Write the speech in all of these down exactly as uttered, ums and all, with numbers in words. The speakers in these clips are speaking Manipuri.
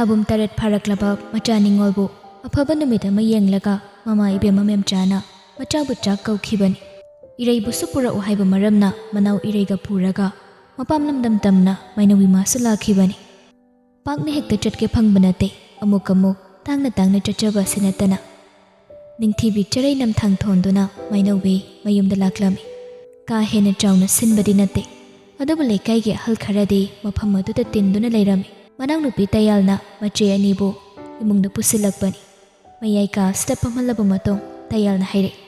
ꯊꯥꯕꯨꯝ ꯇꯔꯦꯠ ꯐꯥꯔꯛꯂꯕ ꯃꯆꯥ ꯅꯤꯉꯣꯜꯕꯨ ꯑꯐꯕ ꯅꯨꯃꯤꯠ ꯑꯃ ꯌꯦꯡꯂꯒ ꯃꯃꯥ ꯏꯕꯦꯝꯃ ꯃꯦꯝꯆꯥꯅ ꯃꯆꯥꯕꯨ ꯆꯥꯛ ꯀꯧꯈꯤꯕꯅꯤ꯫ ꯏꯔꯩꯕꯨꯁꯨ ꯄꯨꯔꯛꯎ ꯍꯥꯏꯕ ꯃꯔꯝꯅ ꯃꯅꯥꯎ ꯏꯔꯩꯒ ꯄꯨꯔꯒ ꯃꯄꯥꯝ ꯂꯝꯗꯝ ꯇꯝꯅ ꯃꯥꯏꯅꯧ ꯏꯃꯥꯁꯨ ꯂꯥꯛꯈꯤꯕꯅꯤ꯫ ꯄꯥꯛꯅ ꯍꯦꯛꯇ ꯆꯠꯀꯦ ꯐꯪꯕ ꯅꯠꯇꯦ, ꯑꯃꯨꯛ ꯑꯃꯨꯛ ꯇꯥꯡꯅ ꯇꯥꯡꯅ ꯆꯠꯆꯕ ꯑꯁꯤ ꯅꯠꯇꯅ꯫ ꯅꯤꯡꯊꯤꯕꯤ ꯆꯔꯩ ꯅꯝꯊꯥꯡ ꯊꯣꯟꯗꯨꯅ ꯃꯥꯏꯅꯧꯕꯤ ꯃꯌꯨꯝꯗ ꯂꯥꯛꯂꯝꯃꯤ꯫ ꯀꯥ ꯍꯦꯟꯅ ꯆꯥꯎꯅ ꯁꯤꯟꯕꯗꯤ ꯅꯠꯇꯦ, ꯑꯗꯨꯕꯨ ꯂꯩꯀꯥꯏꯒꯤ ꯑꯍꯜ ꯈꯔꯗꯤ ꯃꯐꯝ ꯑꯗꯨꯗ ꯇꯤꯟꯗꯨꯅ ꯂꯩꯔꯝꯃꯤ꯫ ꯃꯅꯥꯎꯅꯨꯄꯤ ꯇꯌꯥꯜꯅ ꯃꯆꯦ ꯑꯅꯤꯕꯨ ꯏꯃꯨꯡꯗ ꯄꯨꯁꯤꯜꯂꯛꯄꯅꯤ꯫ ꯃꯌꯥꯏ ꯀꯥ ꯑꯁꯤꯗ ꯐꯝꯍꯜꯂꯕ ꯃꯇꯨꯡ ꯇꯌꯥꯜꯅ ꯍꯥꯏꯔꯛꯏ,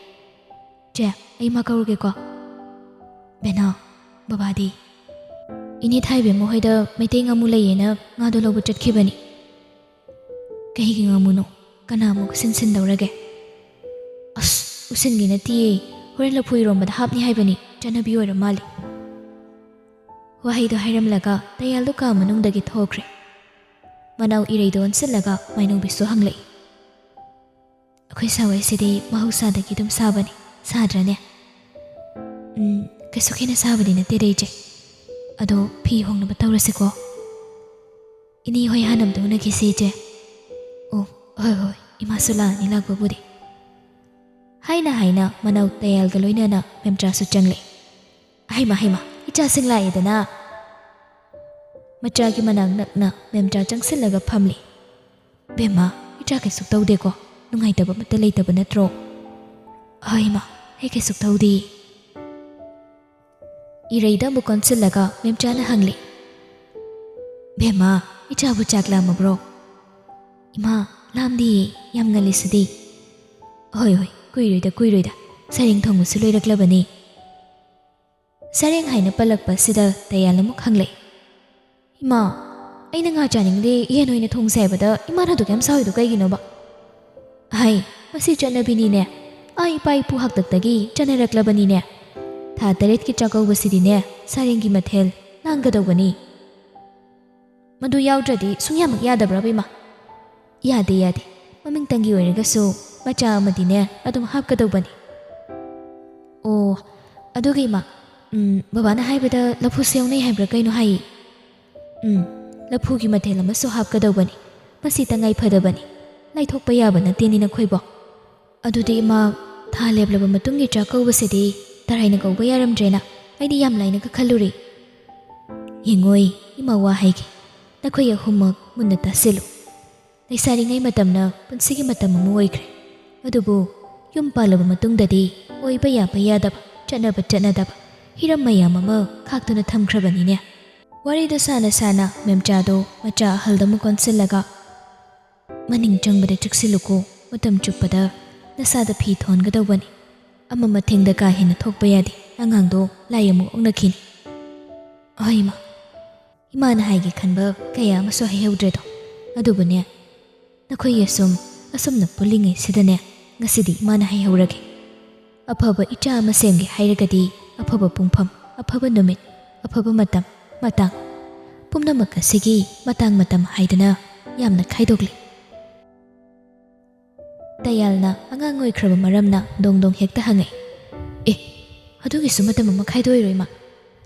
"ꯆꯦ, ꯑꯩ ꯃꯥ ꯀꯧꯔꯨꯒꯦꯀꯣ꯫" "ꯕꯦꯅꯥꯎ, ꯕꯕꯥꯗꯤ?" "ꯏꯅꯦ ꯊꯥꯏꯕꯦꯝꯃ ꯍꯣꯏꯗ ꯃꯩꯇꯩ ꯉꯥꯃꯨ ꯂꯩꯌꯦꯅ ꯉꯥꯗꯣ ꯂꯧꯕ ꯆꯠꯈꯤꯕꯅꯤ꯫" "ꯀꯩꯒꯤ ꯉꯥꯃꯨꯅꯣ? ꯀꯅꯥ ꯑꯃꯨꯛ ꯁꯤꯟ ꯁꯤꯟꯗꯧꯔꯒꯦ?" "ꯑꯁ, ꯎꯁꯤꯟꯒꯤ ꯅꯠꯇꯤꯌꯦ, ꯍꯣꯔꯦꯟ ꯂꯐꯨ ꯏꯔꯣꯝꯕꯗ ꯍꯥꯞꯅꯤ ꯍꯥꯏꯕꯅꯤ, ꯆꯠꯅꯕꯤ ꯑꯣꯏꯔ ꯃꯥꯜꯂꯤ꯫" ꯋꯥꯍꯩꯗꯣ ꯍꯥꯏꯔꯝꯂꯒ ꯇꯌꯥꯜꯗꯣ ꯀꯥ ꯃꯅꯨꯡꯗꯒꯤ ꯊꯣꯛꯈ꯭ꯔꯦ꯫ ꯃꯅꯥꯎ ꯏꯔꯩꯗꯣ ꯑꯣꯟꯁꯤꯜꯂꯒ ꯃꯥꯏꯅꯧꯕꯤꯁꯨ ꯍꯪꯂꯛꯏ, "ꯑꯩꯈꯣꯏ ꯁꯥꯋꯥꯏꯁꯤꯗꯤ ꯃꯍꯧꯁꯥꯗꯒꯤ ꯑꯗꯨꯝ ꯁꯥꯕꯅꯤ, ꯁꯥꯗ꯭ꯔꯅꯦ?" "ꯎꯝ, ꯀꯩꯁꯨ ꯍꯦꯟꯅ ꯁꯥꯕꯗꯤ ꯅꯠꯇꯦꯗ ꯏꯆꯦ꯫ ꯑꯗꯣ ꯐꯤ ꯍꯣꯡꯅꯕ ꯇꯧꯔꯁꯤꯀꯣ꯫ ꯏꯅꯦ ꯍꯣꯏ ꯍꯥꯟꯅ ꯑꯝꯇ ꯎꯅꯈꯤꯁꯤ ꯏꯆꯦ꯫" "ꯑꯣ, ꯍꯣꯏ ꯍꯣꯏ, ꯏꯃꯥꯁꯨ ꯂꯥꯛꯑꯅꯤ ꯂꯥꯛꯄꯕꯨꯗꯤ꯫" ꯍꯥꯏꯅ ꯍꯥꯏꯅ ꯃꯅꯥꯎ ꯇꯌꯥꯜꯒ ꯂꯣꯏꯅꯅ ꯃꯦꯝꯆꯥꯁꯨ ꯆꯪꯂꯛꯏ꯫ "ꯍꯩꯃꯥ ꯍꯩꯃꯥ, ꯏꯆꯥꯁꯤꯡ ꯂꯥꯛꯑꯦꯗꯅ!" ꯃꯆꯥꯒꯤ ꯃꯅꯥꯛ ꯅꯛꯅ ꯃꯦꯝꯆꯥ ꯆꯪꯁꯤꯜꯂꯒ ꯐꯝꯂꯤ꯫ "ꯕꯦꯝꯃ, ꯏꯆꯥ ꯀꯩꯁꯨ ꯇꯧꯗꯦꯀꯣ? ꯅꯨꯡꯉꯥꯏꯇꯕ ꯑꯃꯠꯇ ꯂꯩꯇꯕ ꯅꯠꯇ꯭ꯔꯣ?" "ꯍꯣꯏ ꯏꯃꯥ, ꯑꯩ ꯀꯩꯁꯨ ꯇꯧꯗꯦ꯫" ꯏꯔꯩꯗ ꯑꯃꯨꯛ ꯑꯣꯟꯁꯤꯜꯂꯒ ꯃꯦꯝꯆꯥꯅ ꯍꯪꯂꯤ, "ꯕꯦꯝꯃ, ꯏꯆꯥꯕꯨ ꯆꯥꯛ ꯂꯥꯝꯃꯕ꯭ꯔꯣ?" "ꯏꯃꯥ, ꯂꯥꯝꯗꯤꯌꯦ, ꯌꯥꯝ ꯉꯜꯂꯤꯁꯤꯗꯤ꯫" "ꯍꯣꯏ ꯍꯣꯏ, ꯀꯨꯏꯔꯣꯏꯗ ꯀꯨꯏꯔꯣꯏꯗ, ꯁꯔꯦꯡ ꯊꯣꯡꯕꯁꯨ ꯂꯣꯏꯔꯛꯂꯕꯅꯤ꯫" ꯁꯔꯦꯡ ꯍꯥꯏꯅ ꯄꯜꯂꯛꯄ ꯑꯁꯤꯗ ꯇꯌꯥꯜ ꯑꯃꯨꯛ ꯍꯪꯂꯛꯏ, "ꯏꯃꯥ, ꯑꯩꯅ ꯉꯥ ꯆꯥꯅꯤꯡꯗꯦ, ꯌꯦꯟ ꯑꯣꯏꯅ ꯊꯣꯡꯁꯦ ꯍꯥꯏꯕꯗ ꯏꯃꯥꯅ ꯑꯗꯨꯛ ꯌꯥꯝ ꯁꯥꯎꯔꯤꯗꯣ ꯀꯩꯒꯤꯅꯣꯕ?" "ꯍꯩ, ꯃꯁꯤ ꯆꯠꯅꯕꯤꯅꯤꯅꯦ, ꯑꯥ ꯏꯄꯥ ꯏꯄꯨ ꯍꯥꯛꯇꯛꯇꯒꯤ ꯆꯠꯅꯔꯛꯂꯕꯅꯤꯅꯦ꯫ ꯊꯥ ꯇꯔꯦꯠꯀꯤ ꯆꯥꯛꯀꯧꯕꯁꯤꯗꯤꯅꯦ ꯁꯔꯦꯡꯒꯤ ꯃꯊꯦꯜ ꯂꯥꯡꯒꯗꯧꯕꯅꯤ꯫" "ꯃꯗꯨ ꯌꯥꯎꯗ꯭ꯔꯗꯤ ꯁꯨꯡꯌꯥꯃꯛ ꯌꯥꯗꯕ꯭ꯔꯕ ꯏꯃꯥ?" "ꯌꯥꯗꯦ ꯌꯥꯗꯦ, ꯃꯃꯤꯡꯇꯪꯒꯤ ꯑꯣꯏꯔꯒꯁꯨ ꯃꯆꯥ ꯑꯃꯗꯤꯅꯦ ꯑꯗꯨꯝ ꯍꯥꯞꯀꯗꯧꯕꯅꯤ꯫" "ꯑꯣ, ꯑꯗꯨꯒ ꯏꯃꯥ, ꯎꯝ, ꯕꯕꯥꯅ ꯍꯥꯏꯕꯗ ꯂꯐꯨꯁꯨ ꯌꯥꯎꯅꯩ ꯍꯥꯏꯕ꯭ꯔꯥ ꯀꯩꯅꯣ ꯍꯥꯏꯌꯦ?" "ꯎꯝ, ꯂꯐꯨꯒꯤ ꯃꯊꯦꯜ ꯑꯃꯁꯨ ꯍꯥꯞꯀꯗꯧꯕꯅꯤ꯫ ꯃꯁꯤ ꯇꯉꯥꯏ ꯐꯗꯕꯅꯤ, ꯂꯥꯏꯊꯣꯛꯄ ꯌꯥꯕ ꯅꯠꯇꯦꯅꯦ ꯅꯈꯣꯏꯕꯣ꯫ ꯑꯗꯨꯗꯤ ꯏꯃꯥ, ꯊꯥ ꯂꯦꯞꯂꯕ ꯃꯇꯨꯡꯒꯤ ꯆꯥꯛꯀꯧꯕꯁꯤꯗꯤ ꯇꯔꯥꯏꯅ ꯀꯧꯕ ꯌꯥꯔꯝꯗ꯭ꯔꯦꯅ ꯑꯩꯗꯤ ꯌꯥꯝ ꯂꯥꯏꯅꯒ ꯈꯜꯂꯨꯔꯦ꯫ ꯌꯦꯡꯉꯣꯏ, ꯏꯃꯥ ꯋꯥ ꯍꯥꯏꯒꯦ, ꯅꯈꯣꯏ ꯑꯍꯨꯝꯃꯛ ꯃꯨꯟꯅ ꯇꯥꯁꯤꯜꯂꯨ꯫ ꯂꯩꯁꯥꯔꯤꯉꯩ ꯃꯇꯝꯅ ꯄꯨꯟꯁꯤꯒꯤ ꯃꯇꯝ ꯑꯃ ꯑꯣꯏꯈ꯭ꯔꯦ, ꯑꯗꯨꯕꯨ ꯌꯨꯝ ꯄꯥꯜꯂꯕ ꯃꯇꯨꯡꯗꯗꯤ ꯑꯣꯏꯕ ꯌꯥꯕ ꯌꯥꯗꯕ, ꯆꯠꯅꯕ ꯆꯠꯅꯗꯕ ꯍꯤꯔꯝ ꯃꯌꯥꯝ ꯑꯃ ꯈꯥꯛꯇꯨꯅ ꯊꯝꯈ꯭ꯔꯕꯅꯤꯅꯦ꯫ ꯋꯥꯔꯤꯗꯨ ꯁꯥꯅ ꯁꯥꯅ ꯃꯦꯝꯆꯥꯗꯣ ꯃꯆꯥ ꯑꯍꯜꯗ ꯑꯃꯨꯛ ꯑꯣꯟꯁꯤꯜꯂꯒ, "ꯃꯅꯤꯡ ꯆꯪꯕꯗ ꯆꯦꯛꯁꯤꯜꯂꯨꯀꯣ, ꯃꯇꯝ ꯆꯨꯞꯄꯗ ꯅꯁꯥꯗ ꯐꯤ ꯊꯣꯟꯒꯗꯧꯕꯅꯤ꯫ ꯑꯃ ꯃꯊꯦꯡꯗ ꯀꯥ ꯍꯦꯟꯅ ꯊꯣꯛꯄ ꯌꯥꯗꯦ, ꯑꯉꯥꯡꯗꯣ ꯂꯥꯏ ꯑꯃꯨꯛ ꯑꯣꯛꯅꯈꯤꯅꯤ꯫ ꯑꯍꯣꯏ ꯏꯃꯥ, ꯏꯃꯥꯅ ꯍꯥꯏꯒꯦ ꯈꯟꯕ ꯀꯌꯥ ꯑꯃꯁꯨ ꯍꯥꯏꯍꯧꯗ꯭ꯔꯦꯗꯣ꯫ ꯑꯗꯨꯕꯨꯅꯦ, ꯅꯈꯣꯏꯒꯤ ꯑꯁꯨꯝ ꯑꯁꯨꯝꯅ ꯄꯨꯜꯂꯤꯉꯩꯁꯤꯗꯅꯦ, ꯉꯁꯤꯗꯤ ꯏꯃꯥꯅ ꯍꯥꯏꯍꯧꯔꯒꯦ꯫ ꯑꯐꯕ ꯏꯆꯥ ꯑꯃ ꯁꯦꯝꯒꯦ ꯍꯥꯏꯔꯒꯗꯤ ꯑꯐꯕ ꯄꯨꯡꯐꯝ, ꯑꯐꯕ ꯅꯨꯃꯤꯠ, ꯑꯐꯕ ꯃꯇꯝ, ꯃꯇꯥꯡ, ꯄꯨꯝꯅꯃꯛ ꯑꯁꯤꯒꯤ ꯃꯇꯥꯡ ꯃꯇꯝ ꯍꯥꯏꯗꯅ ꯌꯥꯝꯅ ꯈꯥꯏꯗꯣꯛꯂꯤ꯫" ꯇꯌꯥꯜꯅ ꯑꯉꯥꯡ ꯑꯣꯏꯈ꯭ꯔꯕ ꯃꯔꯝꯅ ꯗꯣꯡ ꯗꯣꯡ ꯍꯦꯛꯇ ꯍꯪꯉꯛꯏ꯫ "ꯑꯦ, ꯑꯗꯨꯒꯤꯁꯨ ꯃꯇꯝ ꯑꯃ ꯈꯥꯏꯗꯣꯛꯏꯔꯣ ꯏꯃꯥ?"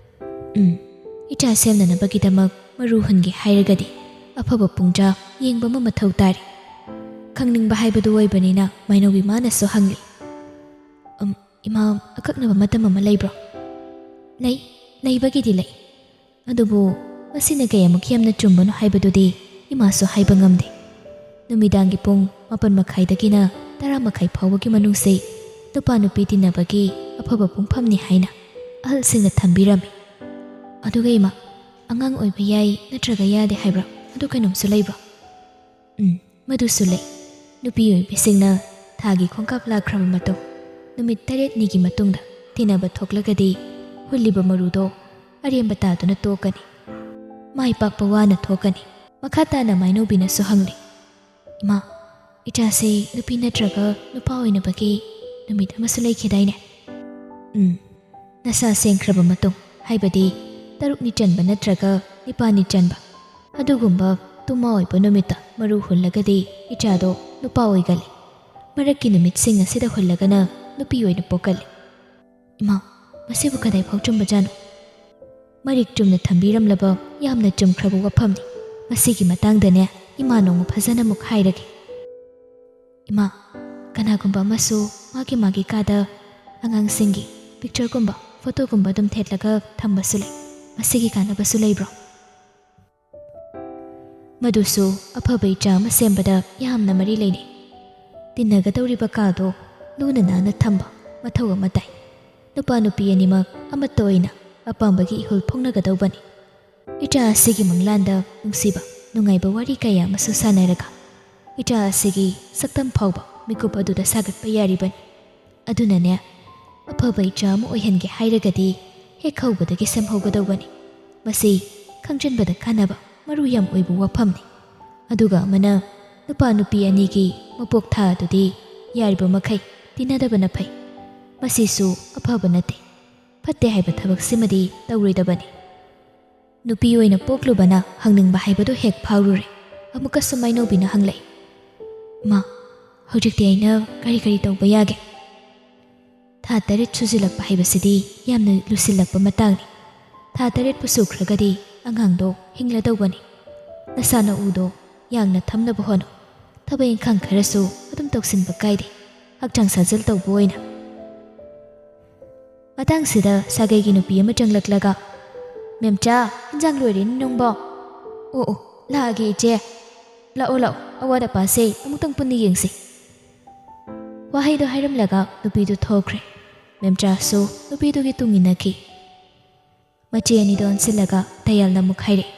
"ꯎꯝ, ꯏꯆꯥ ꯁꯦꯝꯅꯅꯕꯒꯤꯗꯃꯛ ꯃꯔꯨ ꯍꯨꯟꯒꯦ ꯍꯥꯏꯔꯒꯗꯤ ꯑꯐꯕ ꯄꯨꯡꯖꯥ ꯌꯦꯡꯕ ꯑꯃ ꯃꯊꯧ ꯇꯥꯔꯤ꯫" ꯈꯪꯅꯤꯡꯕ ꯍꯥꯏꯕꯗꯨ ꯑꯣꯏꯕꯅꯤꯅ ꯃꯥꯏꯅꯧꯕꯤ ꯃꯥꯅꯁꯨ ꯍꯪꯂꯤ꯫ "ꯎꯝ, ꯏꯃꯥ, ꯑꯀꯛꯅꯕ ꯃꯇꯝ ꯑꯃ ꯂꯩꯕ꯭ꯔꯣ?" "ꯂꯩ, ꯂꯩꯕꯒꯤꯗꯤ ꯂꯩ꯫ ꯑꯗꯨꯕꯨ ꯃꯁꯤꯅ ꯀꯌꯥꯃꯨꯛ ꯌꯥꯝꯅ ꯆꯨꯝꯕꯅꯣ ꯍꯥꯏꯕꯗꯨꯗꯤ ꯏꯃꯥꯁꯨ ꯍꯥꯏꯕ ꯉꯝꯗꯦ꯫ ꯅꯨꯃꯤꯗꯥꯡꯒꯤ ꯄꯨꯡ ꯃꯥꯄꯟ ꯃꯈꯥꯏꯗꯒꯤꯅ ꯇꯔꯥ ꯃꯈꯥꯏ ꯐꯥꯎꯕꯒꯤ ꯃꯅꯨꯡꯁꯤ ꯅꯨꯄꯥ ꯅꯨꯄꯤ ꯇꯤꯟꯅꯕꯒꯤ ꯑꯐꯕ ꯄꯨꯡꯐꯝꯅꯤ ꯍꯥꯏꯅ ꯑꯍꯜꯁꯤꯡꯅ ꯊꯝꯕꯤꯔꯝꯃꯤ꯫ ꯑꯗꯨꯒ ꯏꯃꯥ, ꯑꯉꯥꯡ ꯑꯣꯏꯕ ꯌꯥꯏ ꯅꯠꯇ꯭ꯔꯒ ꯌꯥꯗꯦ ꯍꯥꯏꯕ꯭ꯔꯥ? ꯑꯗꯨ ꯀꯩꯅꯣꯝꯁꯨ ꯂꯩꯕ꯭ꯔꯣ?" "ꯎꯝ, ꯃꯗꯨꯁꯨ ꯂꯩ꯫ ꯅꯨꯄꯤ ꯑꯣꯏꯕꯤꯁꯤꯡꯅ ꯊꯥꯒꯤ ꯈꯣꯡꯀꯥꯞ ꯂꯥꯛꯈ꯭ꯔꯕ ꯃꯇꯨꯡ, ꯅꯨꯃꯤꯠ ꯇꯔꯦꯠꯅꯤꯒꯤ ꯃꯇꯨꯡꯗ ꯇꯤꯟꯅꯕ ꯊꯣꯛꯂꯒꯗꯤ ꯍꯨꯜꯂꯤꯕ ꯃꯔꯨꯗꯣ ꯑꯔꯦꯝꯕ ꯇꯥꯗꯨꯅ ꯇꯣꯛꯀꯅꯤ꯫ ꯃꯥꯏ ꯄꯥꯛꯄ ꯋꯥꯅ ꯊꯣꯛꯀꯅꯤ꯫" ꯃꯈꯥ ꯇꯥꯅ ꯃꯥꯏꯅꯧꯕꯤꯅꯁꯨ ꯍꯪꯂꯤ, "ꯏꯃꯥ, ꯏꯆꯥꯁꯤ ꯅꯨꯄꯤ ꯅꯠꯇ꯭ꯔꯒ ꯅꯨꯄꯥ ꯑꯣꯏꯅꯕꯒꯤ ꯅꯨꯃꯤꯠ ꯑꯃꯁꯨ ꯂꯩꯈꯤꯗꯥꯏꯅꯦ?" "ꯎꯝ, ꯅꯁꯥ ꯁꯦꯡꯈ꯭ꯔꯕ ꯃꯇꯨꯡ, ꯍꯥꯏꯕꯗꯤ ꯇꯔꯨꯛꯅꯤ ꯆꯟꯕ ꯅꯠꯇ꯭ꯔꯒ ꯅꯤꯄꯥꯜꯅꯤ ꯆꯟꯕ, ꯑꯗꯨꯒꯨꯝꯕ ꯇꯨꯝꯃ ꯑꯣꯏꯕ ꯅꯨꯃꯤꯠꯇ ꯃꯔꯨ ꯍꯨꯜꯂꯒꯗꯤ ꯏꯆꯥꯗꯣ ꯅꯨꯄꯥ ꯑꯣꯏꯒꯜꯂꯤ꯫ ꯃꯔꯛꯀꯤ ꯅꯨꯃꯤꯠꯁꯤꯡ ꯑꯁꯤꯗ ꯍꯨꯜꯂꯒꯅ ꯅꯨꯄꯤ ꯑꯣꯏꯅ ꯄꯣꯛꯀꯜꯂꯤ꯫" "ꯏꯃꯥ, ꯃꯁꯤꯕꯨ ꯀꯗꯥꯏꯐꯥꯎ ꯆꯨꯝꯕꯖꯥꯠꯅꯣ?" "ꯃꯔꯤꯛ ꯆꯨꯝꯅ ꯊꯝꯕꯤꯔꯝꯂꯕ ꯌꯥꯝꯅ ꯆꯨꯝꯈ꯭ꯔꯕ ꯋꯥꯐꯝꯅꯤ꯫ ꯃꯁꯤꯒꯤ ꯃꯇꯥꯡꯗꯅꯦ, ꯏꯃꯥ ꯅꯣꯡꯃ ꯐꯖꯅ ꯑꯃꯨꯛ ꯍꯥꯏꯔꯒꯦ꯫ ꯏꯃꯥ, ꯀꯅꯥꯒꯨꯝꯕ ꯑꯃꯁꯨ ꯃꯥꯒꯤ ꯃꯥꯒꯤ ꯀꯥꯗ ꯑꯉꯥꯡꯁꯤꯡꯒꯤ ꯄꯤꯛꯆꯔꯒꯨꯝꯕ, ꯐꯣꯇꯣꯒꯨꯝꯕ ꯑꯗꯨꯝ ꯊꯦꯠꯂꯒ ꯊꯝꯕꯁꯨ ꯂꯩ꯫ ꯃꯁꯤꯒꯤ ꯀꯥꯟꯅꯕꯁꯨ ꯂꯩꯕ꯭ꯔꯣ? ꯃꯗꯨꯁꯨ ꯑꯐꯕ ꯏꯆꯥ ꯑꯃ ꯁꯦꯝꯕꯗ ꯌꯥꯝꯅ ꯃꯔꯤ ꯂꯩꯅꯩ꯫ ꯇꯤꯟꯅꯒꯗꯧꯔꯤꯕ ꯀꯥꯗꯣ ꯂꯨꯅ ꯅꯥꯟꯅ ꯊꯝꯕ ꯃꯊꯧ ꯑꯃ ꯇꯥꯏ꯫ ꯅꯨꯄꯥ ꯅꯨꯄꯤ ꯑꯅꯤꯃꯛ ꯑꯃꯠꯇ ꯑꯣꯏꯅ ꯑꯄꯥꯝꯕꯒꯤ ꯏꯍꯨꯜ ꯐꯥꯎꯅꯒꯗꯧꯕꯅꯤ꯫ ꯏꯆꯥ ꯑꯁꯤꯒꯤ ꯃꯪꯂꯥꯟꯗ ꯅꯨꯡꯁꯤꯕ, ꯅꯨꯡꯉꯥꯏꯕ ꯋꯥꯔꯤ ꯀꯌꯥ ꯑꯃꯁꯨ ꯁꯥꯟꯅꯔꯒ ꯏꯆꯥ ꯑꯁꯤꯒꯤ ꯁꯛꯇꯝ ꯐꯥꯎꯕ ꯃꯤꯀꯨꯞ ꯑꯗꯨꯗ ꯁꯥꯒꯠꯄ ꯌꯥꯔꯤꯕꯅꯤ꯫ ꯑꯗꯨꯅꯅꯦ, ꯑꯐꯕ ꯏꯆꯥ ꯑꯃ ꯑꯣꯏꯍꯟꯒꯦ ꯍꯥꯏꯔꯒꯗꯤ ꯍꯦꯛ ꯍꯧꯕꯗꯒꯤ ꯁꯦꯝꯍꯧꯒꯗꯧꯕꯅꯤ꯫ ꯃꯁꯤ ꯈꯪꯖꯤꯟꯕꯗ ꯀꯥꯟꯅꯕ ꯃꯔꯨ ꯌꯥꯝ ꯑꯣꯏꯕ ꯋꯥꯐꯝꯅꯤ꯫ ꯑꯗꯨꯒ ꯑꯃꯅ, ꯅꯨꯄꯥ ꯅꯨꯄꯤ ꯑꯅꯤꯒꯤ ꯃꯄꯣꯛ ꯊꯥ ꯑꯗꯨꯗꯤ ꯌꯥꯔꯤꯕ ꯃꯈꯩ ꯇꯤꯟꯅꯗꯕꯅ ꯐꯩ꯫ ꯃꯁꯤꯁꯨ ꯑꯐꯕ ꯅꯠꯇꯦ꯫ ꯐꯠꯇꯦ ꯍꯥꯏꯕ ꯊꯕꯛꯁꯤꯃꯗꯤ ꯇꯧꯔꯣꯏꯗꯕꯅꯤ꯫ ꯅꯨꯄꯤ ꯑꯣꯏꯅ ꯄꯣꯛꯂꯨꯕꯅ ꯍꯪꯅꯤꯡꯕ ꯍꯥꯏꯕꯗꯨ ꯍꯦꯛ ꯐꯥꯎꯔꯨꯔꯦ꯫ ꯑꯃꯨꯛꯀꯁꯨ ꯃꯥꯏꯅꯧꯕꯤꯅ ꯍꯪꯂꯛꯏ, "ꯃꯥ, ꯍꯧꯖꯤꯛꯇꯤ ꯑꯩꯅ ꯀꯔꯤ ꯀꯔꯤ ꯇꯧꯕ ꯌꯥꯒꯦ?" ꯊꯥ ꯇꯔꯦꯠ ꯁꯨꯖꯤꯜꯂꯛꯄ ꯍꯥꯏꯕꯁꯤꯗꯤ ꯌꯥꯝꯅ ꯂꯨꯁꯤꯜꯂꯛꯄ ꯃꯇꯥꯡꯅꯤ꯫ ꯊꯥ ꯇꯔꯦꯠꯄꯨ ꯁꯨꯈ꯭ꯔꯒꯗꯤ ꯑꯉꯥꯡꯗꯣ ꯍꯤꯡꯂꯗꯧꯕꯅꯤ꯫ ꯅꯁꯥ ꯅꯎꯗꯣ ꯌꯥꯡꯅ ꯊꯝꯅꯕ ꯍꯣꯠꯅꯧ꯫ ꯊꯕꯛ ꯏꯪꯈꯥꯡ ꯈꯔꯁꯨ ꯑꯗꯨꯝ ꯇꯧꯁꯤꯟꯕ ꯀꯥꯏꯗꯦ꯫ ꯍꯛꯆꯥꯡ ꯁꯥꯖꯦꯜ ꯇꯧꯕ ꯑꯣꯏꯅ꯫ ꯃꯇꯥꯡꯁꯤꯗ ꯁꯥꯒꯩꯒꯤ ꯅꯨꯄꯤ ꯑꯃ ꯆꯪꯂꯛꯂꯒ, "ꯃꯦꯝꯆꯥ, ꯏꯟꯖꯥꯡ ꯂꯣꯏꯔꯦꯅꯦ ꯅꯪꯕꯣ?" "ꯑꯣ, ꯑꯣ, ꯂꯥꯛꯑꯒꯦ ꯏꯆꯦ꯫ ꯂꯥꯛꯑꯣ, ꯂꯥꯛꯑꯣ, ꯑꯋꯥꯠ ꯑꯄꯥꯁꯦ ꯑꯃꯨꯛꯇꯪ ꯄꯨꯟꯅ ꯌꯦꯡꯁꯤ꯫" ꯋꯥꯍꯩꯗꯣ ꯍꯥꯏꯔꯝꯂꯒ ꯅꯨꯄꯤꯗꯨ ꯊꯣꯛꯈ꯭ꯔꯦ꯫ ꯃꯦꯝꯆꯥꯁꯨ ꯅꯨꯄꯤꯗꯨꯒꯤ ꯇꯨꯡ ꯏꯟꯅꯈꯤ꯫ ꯃꯆꯦ ꯑꯅꯤꯗꯣ ꯑꯣꯟꯁꯤꯜꯂꯒ ꯇꯌꯥꯜꯅ ꯑꯃꯨꯛ ꯍꯥꯏꯔꯛꯏ,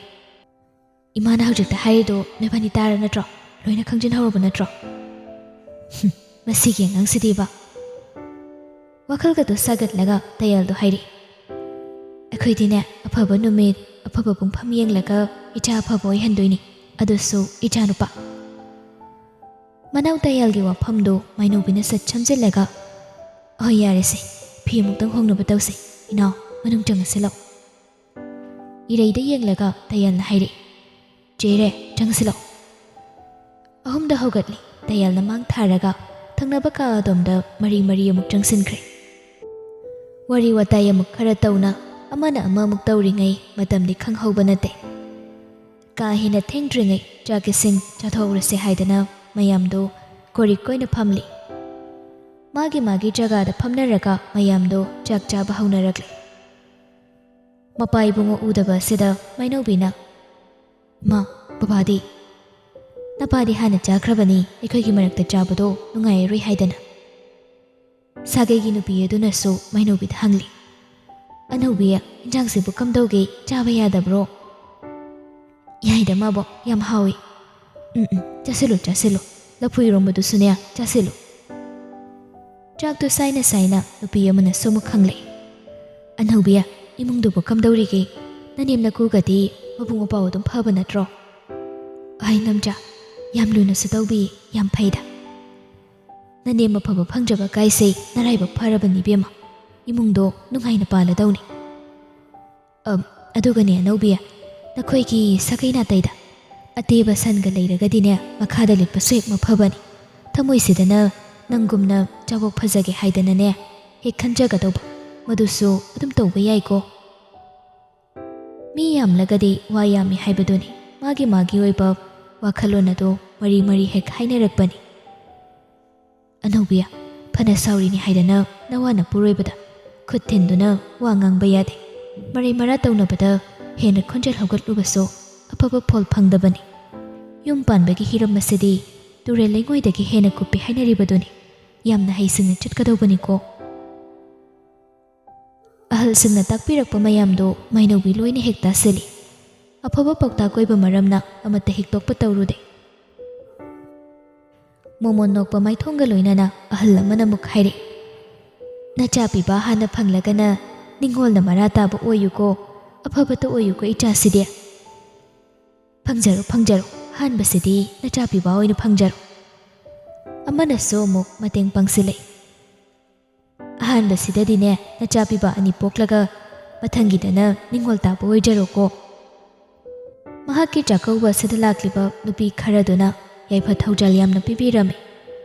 "ꯏꯃꯥꯅ ꯍꯧꯖꯤꯛꯇ ꯍꯥꯏꯔꯤꯗꯣ ꯅꯣꯏꯕꯥꯅꯤ ꯇꯥꯔ ꯅꯠꯇ꯭ꯔꯣ? ꯂꯣꯏꯅ ꯈꯪꯖꯤꯟꯍꯧꯔꯕ ꯅꯠꯇ꯭ꯔꯣ?" "ꯍꯨꯝ, ꯃꯁꯤꯒꯤ ꯑꯉꯥꯡꯁꯤꯗꯤꯕ꯫" ꯋꯥꯈꯜꯒꯗꯣ ꯁꯥꯒꯠꯂꯒ ꯇꯌꯥꯜꯗꯣ ꯍꯥꯏꯔꯛꯏ, "ꯑꯩꯈꯣꯏꯗꯤꯅꯦ, ꯑꯐꯕ ꯅꯨꯃꯤꯠ, ꯑꯐꯕ ꯄꯨꯡꯐꯝ ꯌꯦꯡꯂꯒ ꯏꯆꯥ ꯑꯐꯕ ꯑꯣꯏꯍꯟꯗꯣꯏꯅꯤ, ꯑꯗꯨꯁꯨ ꯏꯆꯥ ꯅꯨꯄꯥ꯫" ꯃꯅꯥꯎ ꯇꯌꯥꯜꯒꯤ ꯋꯥꯐꯝꯗꯨ ꯃꯥꯏꯅꯧꯕꯤꯅ ꯁꯠ ꯁꯝꯖꯤꯜꯂꯒ, "ꯑꯍꯣꯏ, ꯌꯥꯔꯦꯁꯦ, ꯐꯤ ꯑꯃꯨꯛꯇꯪ ꯍꯣꯡꯅꯕ ꯇꯧꯁꯦ꯫ ꯏꯅꯥꯎ, ꯃꯅꯨꯡ ꯆꯪꯉꯁꯤ ꯂꯥꯛꯑꯣ꯫" ꯏꯔꯩꯗ ꯌꯦꯡꯂꯒ ꯇꯌꯥꯜꯅ ꯍꯥꯏꯔꯛꯏ, "ꯆꯦꯔꯦ, ꯆꯪꯉꯁꯤ ꯂꯥꯛꯑꯣ꯫" ꯑꯍꯨꯝꯗ ꯍꯧꯒꯠꯂꯤ꯫ ꯇꯌꯥꯜꯅ ꯃꯥꯡ ꯊꯥꯔꯒ ꯊꯪꯅꯕ ꯀꯥ ꯑꯗꯣꯝꯗ ꯃꯔꯤ ꯃꯔꯤ ꯑꯃꯨꯛ ꯆꯪꯁꯤꯟꯈ꯭ꯔꯦ꯫ ꯋꯥꯔꯤ ꯋꯥꯇꯥꯏ ꯑꯃꯨꯛ ꯈꯔ ꯇꯧꯅ, ꯑꯃꯅ ꯑꯃꯃꯨꯛ ꯇꯧꯔꯤꯉꯩ ꯃꯇꯝꯗꯤ ꯈꯪꯍꯧꯕ ꯅꯠꯇꯦ꯫ ꯀꯥ ꯍꯦꯟꯅ ꯊꯦꯡꯗ꯭ꯔꯤꯉꯩ ꯆꯥꯛ ꯏꯁꯤꯡ ꯆꯥꯊꯣꯛꯍꯧꯔꯁꯦ ꯍꯥꯏꯗꯅ ꯃꯌꯥꯝꯗꯣ ꯀꯣꯔꯤꯛ ꯑꯣꯏꯅ ꯐꯝꯂꯤ꯫ ꯃꯥꯒꯤ ꯃꯥꯒꯤ ꯖꯒꯥꯗ ꯐꯝꯅꯔꯒ ꯃꯌꯥꯝꯗꯣ ꯆꯥꯛ ꯆꯥꯕ ꯍꯧꯅꯔꯛꯂꯦ꯫ ꯃꯄꯥ ꯏꯕꯨꯡꯉꯣ ꯎꯗꯕ ꯑꯁꯤꯗ ꯃꯩꯅꯧꯕꯤꯅ, "ꯃꯥ, ꯕꯕꯥꯗꯤ?" "ꯅꯄꯥꯗꯤ ꯍꯥꯟꯅ ꯆꯥꯈ꯭ꯔꯕꯅꯤ, ꯑꯩꯈꯣꯏꯒꯤ ꯃꯔꯛꯇ ꯆꯥꯕꯗꯣ ꯅꯨꯡꯉꯥꯏꯔꯔꯣꯏ ꯍꯥꯏꯗꯅ?" ꯁꯥꯒꯩꯒꯤ ꯅꯨꯄꯤ ꯑꯗꯨꯅꯁꯨ ꯃꯩꯅꯧꯕꯤꯗ ꯍꯪꯂꯤ꯫ "ꯑꯅꯧꯕꯤ, ꯏꯟꯖꯥꯡꯁꯤꯕꯨ ꯀꯝꯗꯧꯒꯦ? ꯆꯥꯕ ꯌꯥꯗꯕ꯭ꯔꯣ?" "ꯌꯥꯏꯗ ꯃꯥꯕꯣ, ꯌꯥꯝ ꯍꯥꯎꯏ꯫ ꯎꯝ, ꯎꯝ, ꯆꯥꯁꯤꯜꯂꯨ, ꯆꯥꯁꯤꯜꯂꯨ꯫ ꯂꯐꯨ ꯏꯔꯣꯝꯕꯗꯨꯁꯨꯅꯦ, ꯆꯥꯁꯤꯜꯂꯨ꯫" ꯆꯥꯛꯇꯨ ꯁꯥꯏꯅ ꯁꯥꯏꯅ ꯅꯨꯄꯤ ꯑꯃꯅꯁꯨ ꯑꯃꯨꯛ ꯈꯪꯂꯛꯏ꯫ "ꯑꯅꯧꯕꯤ, ꯏꯃꯨꯡꯗꯨꯕꯨ ꯀꯝꯗꯧꯔꯤꯒꯦ? ꯅꯅꯦꯝ ꯅꯀꯨꯒꯗꯤ ꯃꯕꯨꯡ ꯃꯄꯥꯎ ꯑꯗꯨꯝ ꯐꯕ ꯅꯠꯇ꯭ꯔꯣ?" "ꯑꯍꯩ ꯅꯝꯆꯥ, ꯌꯥꯝ ꯂꯨꯅꯁꯨ ꯇꯧꯕꯤ, ꯌꯥꯝ ꯐꯩꯗ꯫ ꯅꯅꯦꯝ ꯑꯐꯕ ꯐꯪꯖꯕ ꯀꯥꯏꯁꯦ ꯅꯔꯥꯏꯕꯛ ꯐꯔꯕꯅꯤ ꯏꯕꯦꯝꯃ꯫ ꯏꯃꯨꯡꯗꯣ ꯅꯨꯡꯉꯥꯏꯅ ꯄꯥꯜꯂꯗꯧꯅꯤ꯫ ꯑꯝ, ꯑꯗꯨꯒꯅꯦ ꯑꯅꯧꯕꯤ, ꯅꯈꯣꯏꯒꯤ ꯁꯥꯒꯩ ꯅꯥꯇꯩꯗ ꯑꯇꯦꯕ ꯁꯟꯒ ꯂꯩꯔꯒꯗꯤꯅꯦ, ꯃꯈꯥꯗ ꯂꯤꯠꯄꯁꯨ ꯍꯦꯛ ꯃꯐꯕꯅꯤ꯫ ꯊꯃꯣꯏꯁꯤꯗꯅ ꯅꯪꯒꯨꯝꯅ ꯆꯥꯕꯣꯛ ꯐꯖꯒꯦ ꯍꯥꯏꯗꯅꯅꯦ ꯍꯦꯛ ꯈꯟꯖꯒꯗꯧꯕ, ꯃꯗꯨꯁꯨ ꯑꯗꯨꯝ ꯇꯧꯕ ꯌꯥꯏꯀꯣ꯫" ꯃꯤ ꯌꯥꯝꯂꯒꯗꯤ ꯋꯥ ꯌꯥꯝꯃꯤ ꯍꯥꯏꯕꯗꯨꯅꯤ꯫ ꯃꯥꯒꯤ ꯃꯥꯒꯤ ꯑꯣꯏꯕ ꯋꯥꯈꯜꯂꯣꯟ ꯑꯗꯨ ꯃꯔꯤ ꯃꯔꯤ ꯍꯦꯛ ꯍꯥꯏꯅꯔꯛꯄꯅꯤ꯫ "ꯑꯅꯧꯕꯤ, ꯐꯅ ꯁꯥꯎꯔꯤꯅꯤ ꯍꯥꯏꯗꯅ ꯅꯋꯥꯅ ꯄꯨꯔꯣꯏꯕꯗ ꯈꯨꯠ ꯊꯤꯟꯗꯨꯅ ꯋꯥ ꯉꯥꯡꯕ ꯌꯥꯗꯦ꯫ ꯃꯔꯩ ꯃꯔꯥ ꯇꯧꯅꯕꯗ ꯍꯦꯟꯅ ꯈꯣꯟꯖꯦꯜ ꯍꯧꯒꯠꯂꯨꯕꯁꯨ ꯑꯐꯕ ꯐꯣꯜ ꯐꯪꯗꯕꯅꯤ꯫ ꯌꯨꯝ ꯄꯥꯟꯕꯒꯤ ꯍꯤꯔꯝ ꯑꯁꯤꯗꯤ ꯇꯨꯔꯦꯜ ꯂꯩꯉꯣꯏꯗꯒꯤ ꯍꯦꯟꯅ ꯀꯨꯞꯄꯤ ꯍꯥꯏꯅꯔꯤꯕꯗꯨꯅꯤ꯫ ꯌꯥꯝꯅ ꯍꯩꯁꯤꯡꯅ ꯆꯠꯀꯗꯧꯕꯅꯤꯀꯣ꯫" ꯑꯍꯜꯁꯤꯡꯅ ꯇꯥꯛꯄꯤꯔꯛꯄ ꯃꯌꯥꯝꯗꯨ ꯃꯩꯅꯧꯕꯤ ꯂꯣꯏꯅ ꯍꯦꯛ ꯇꯥꯁꯤꯜꯂꯤ꯫ ꯑꯐꯕ ꯄꯥꯎꯇꯥꯛ ꯑꯣꯏꯕ ꯃꯔꯝꯅ ꯑꯃꯠꯇ ꯍꯦꯛ ꯇꯣꯛꯄ ꯇꯧꯔꯨꯗꯦ꯫ ꯃꯣꯃꯣꯟ ꯅꯣꯛꯄ ꯃꯥꯏꯊꯣꯡꯒ ꯂꯣꯏꯅꯅ ꯑꯍꯜ ꯑꯃꯅ ꯑꯃꯨꯛ ꯍꯥꯏꯔꯛꯏ, "ꯅꯆꯥ ꯄꯤꯕ ꯍꯥꯟꯅ ꯐꯪꯂꯒꯅ ꯅꯤꯡꯉꯣꯜꯅ ꯃꯔꯥ ꯇꯥꯕ ꯑꯣꯏꯌꯨꯀꯣ, ꯑꯐꯕꯇ ꯑꯣꯏꯌꯨꯀꯣ ꯏꯆꯥꯁꯤꯗꯤ꯫ ꯐꯪꯖꯔꯣ, ꯐꯪꯖꯔꯣ, ꯑꯍꯥꯟꯕꯁꯤꯗꯤ ꯅꯆꯥ ꯄꯤꯕ ꯑꯣꯏꯅ ꯐꯪꯖꯔꯣ꯫" ꯑꯃꯅꯁꯨ ꯑꯃꯨꯛ ꯃꯇꯦꯡ ꯄꯥꯡꯁꯤꯜꯂꯛꯏ꯫ "ꯑꯍꯥꯟꯕꯁꯤꯗꯗꯤꯅꯦ, ꯅꯆꯥ ꯄꯤꯕ ꯑꯅꯤ ꯄꯣꯛꯂꯒ ꯃꯊꯪꯒꯤꯗꯅ ꯅꯤꯡꯉꯣꯜ ꯇꯥꯕ ꯑꯣꯏꯖꯔꯣꯀꯣ꯫" ꯃꯍꯥꯛꯀꯤ ꯆꯥꯛꯀꯧꯕ ꯑꯁꯤꯗ ꯂꯥꯛꯂꯤꯕ ꯅꯨꯄꯤ ꯈꯔꯗꯨꯅ ꯌꯥꯏꯐ ꯊꯧꯖꯥꯜ ꯌꯥꯝꯅ ꯄꯤꯕꯤꯔꯝꯃꯤ꯫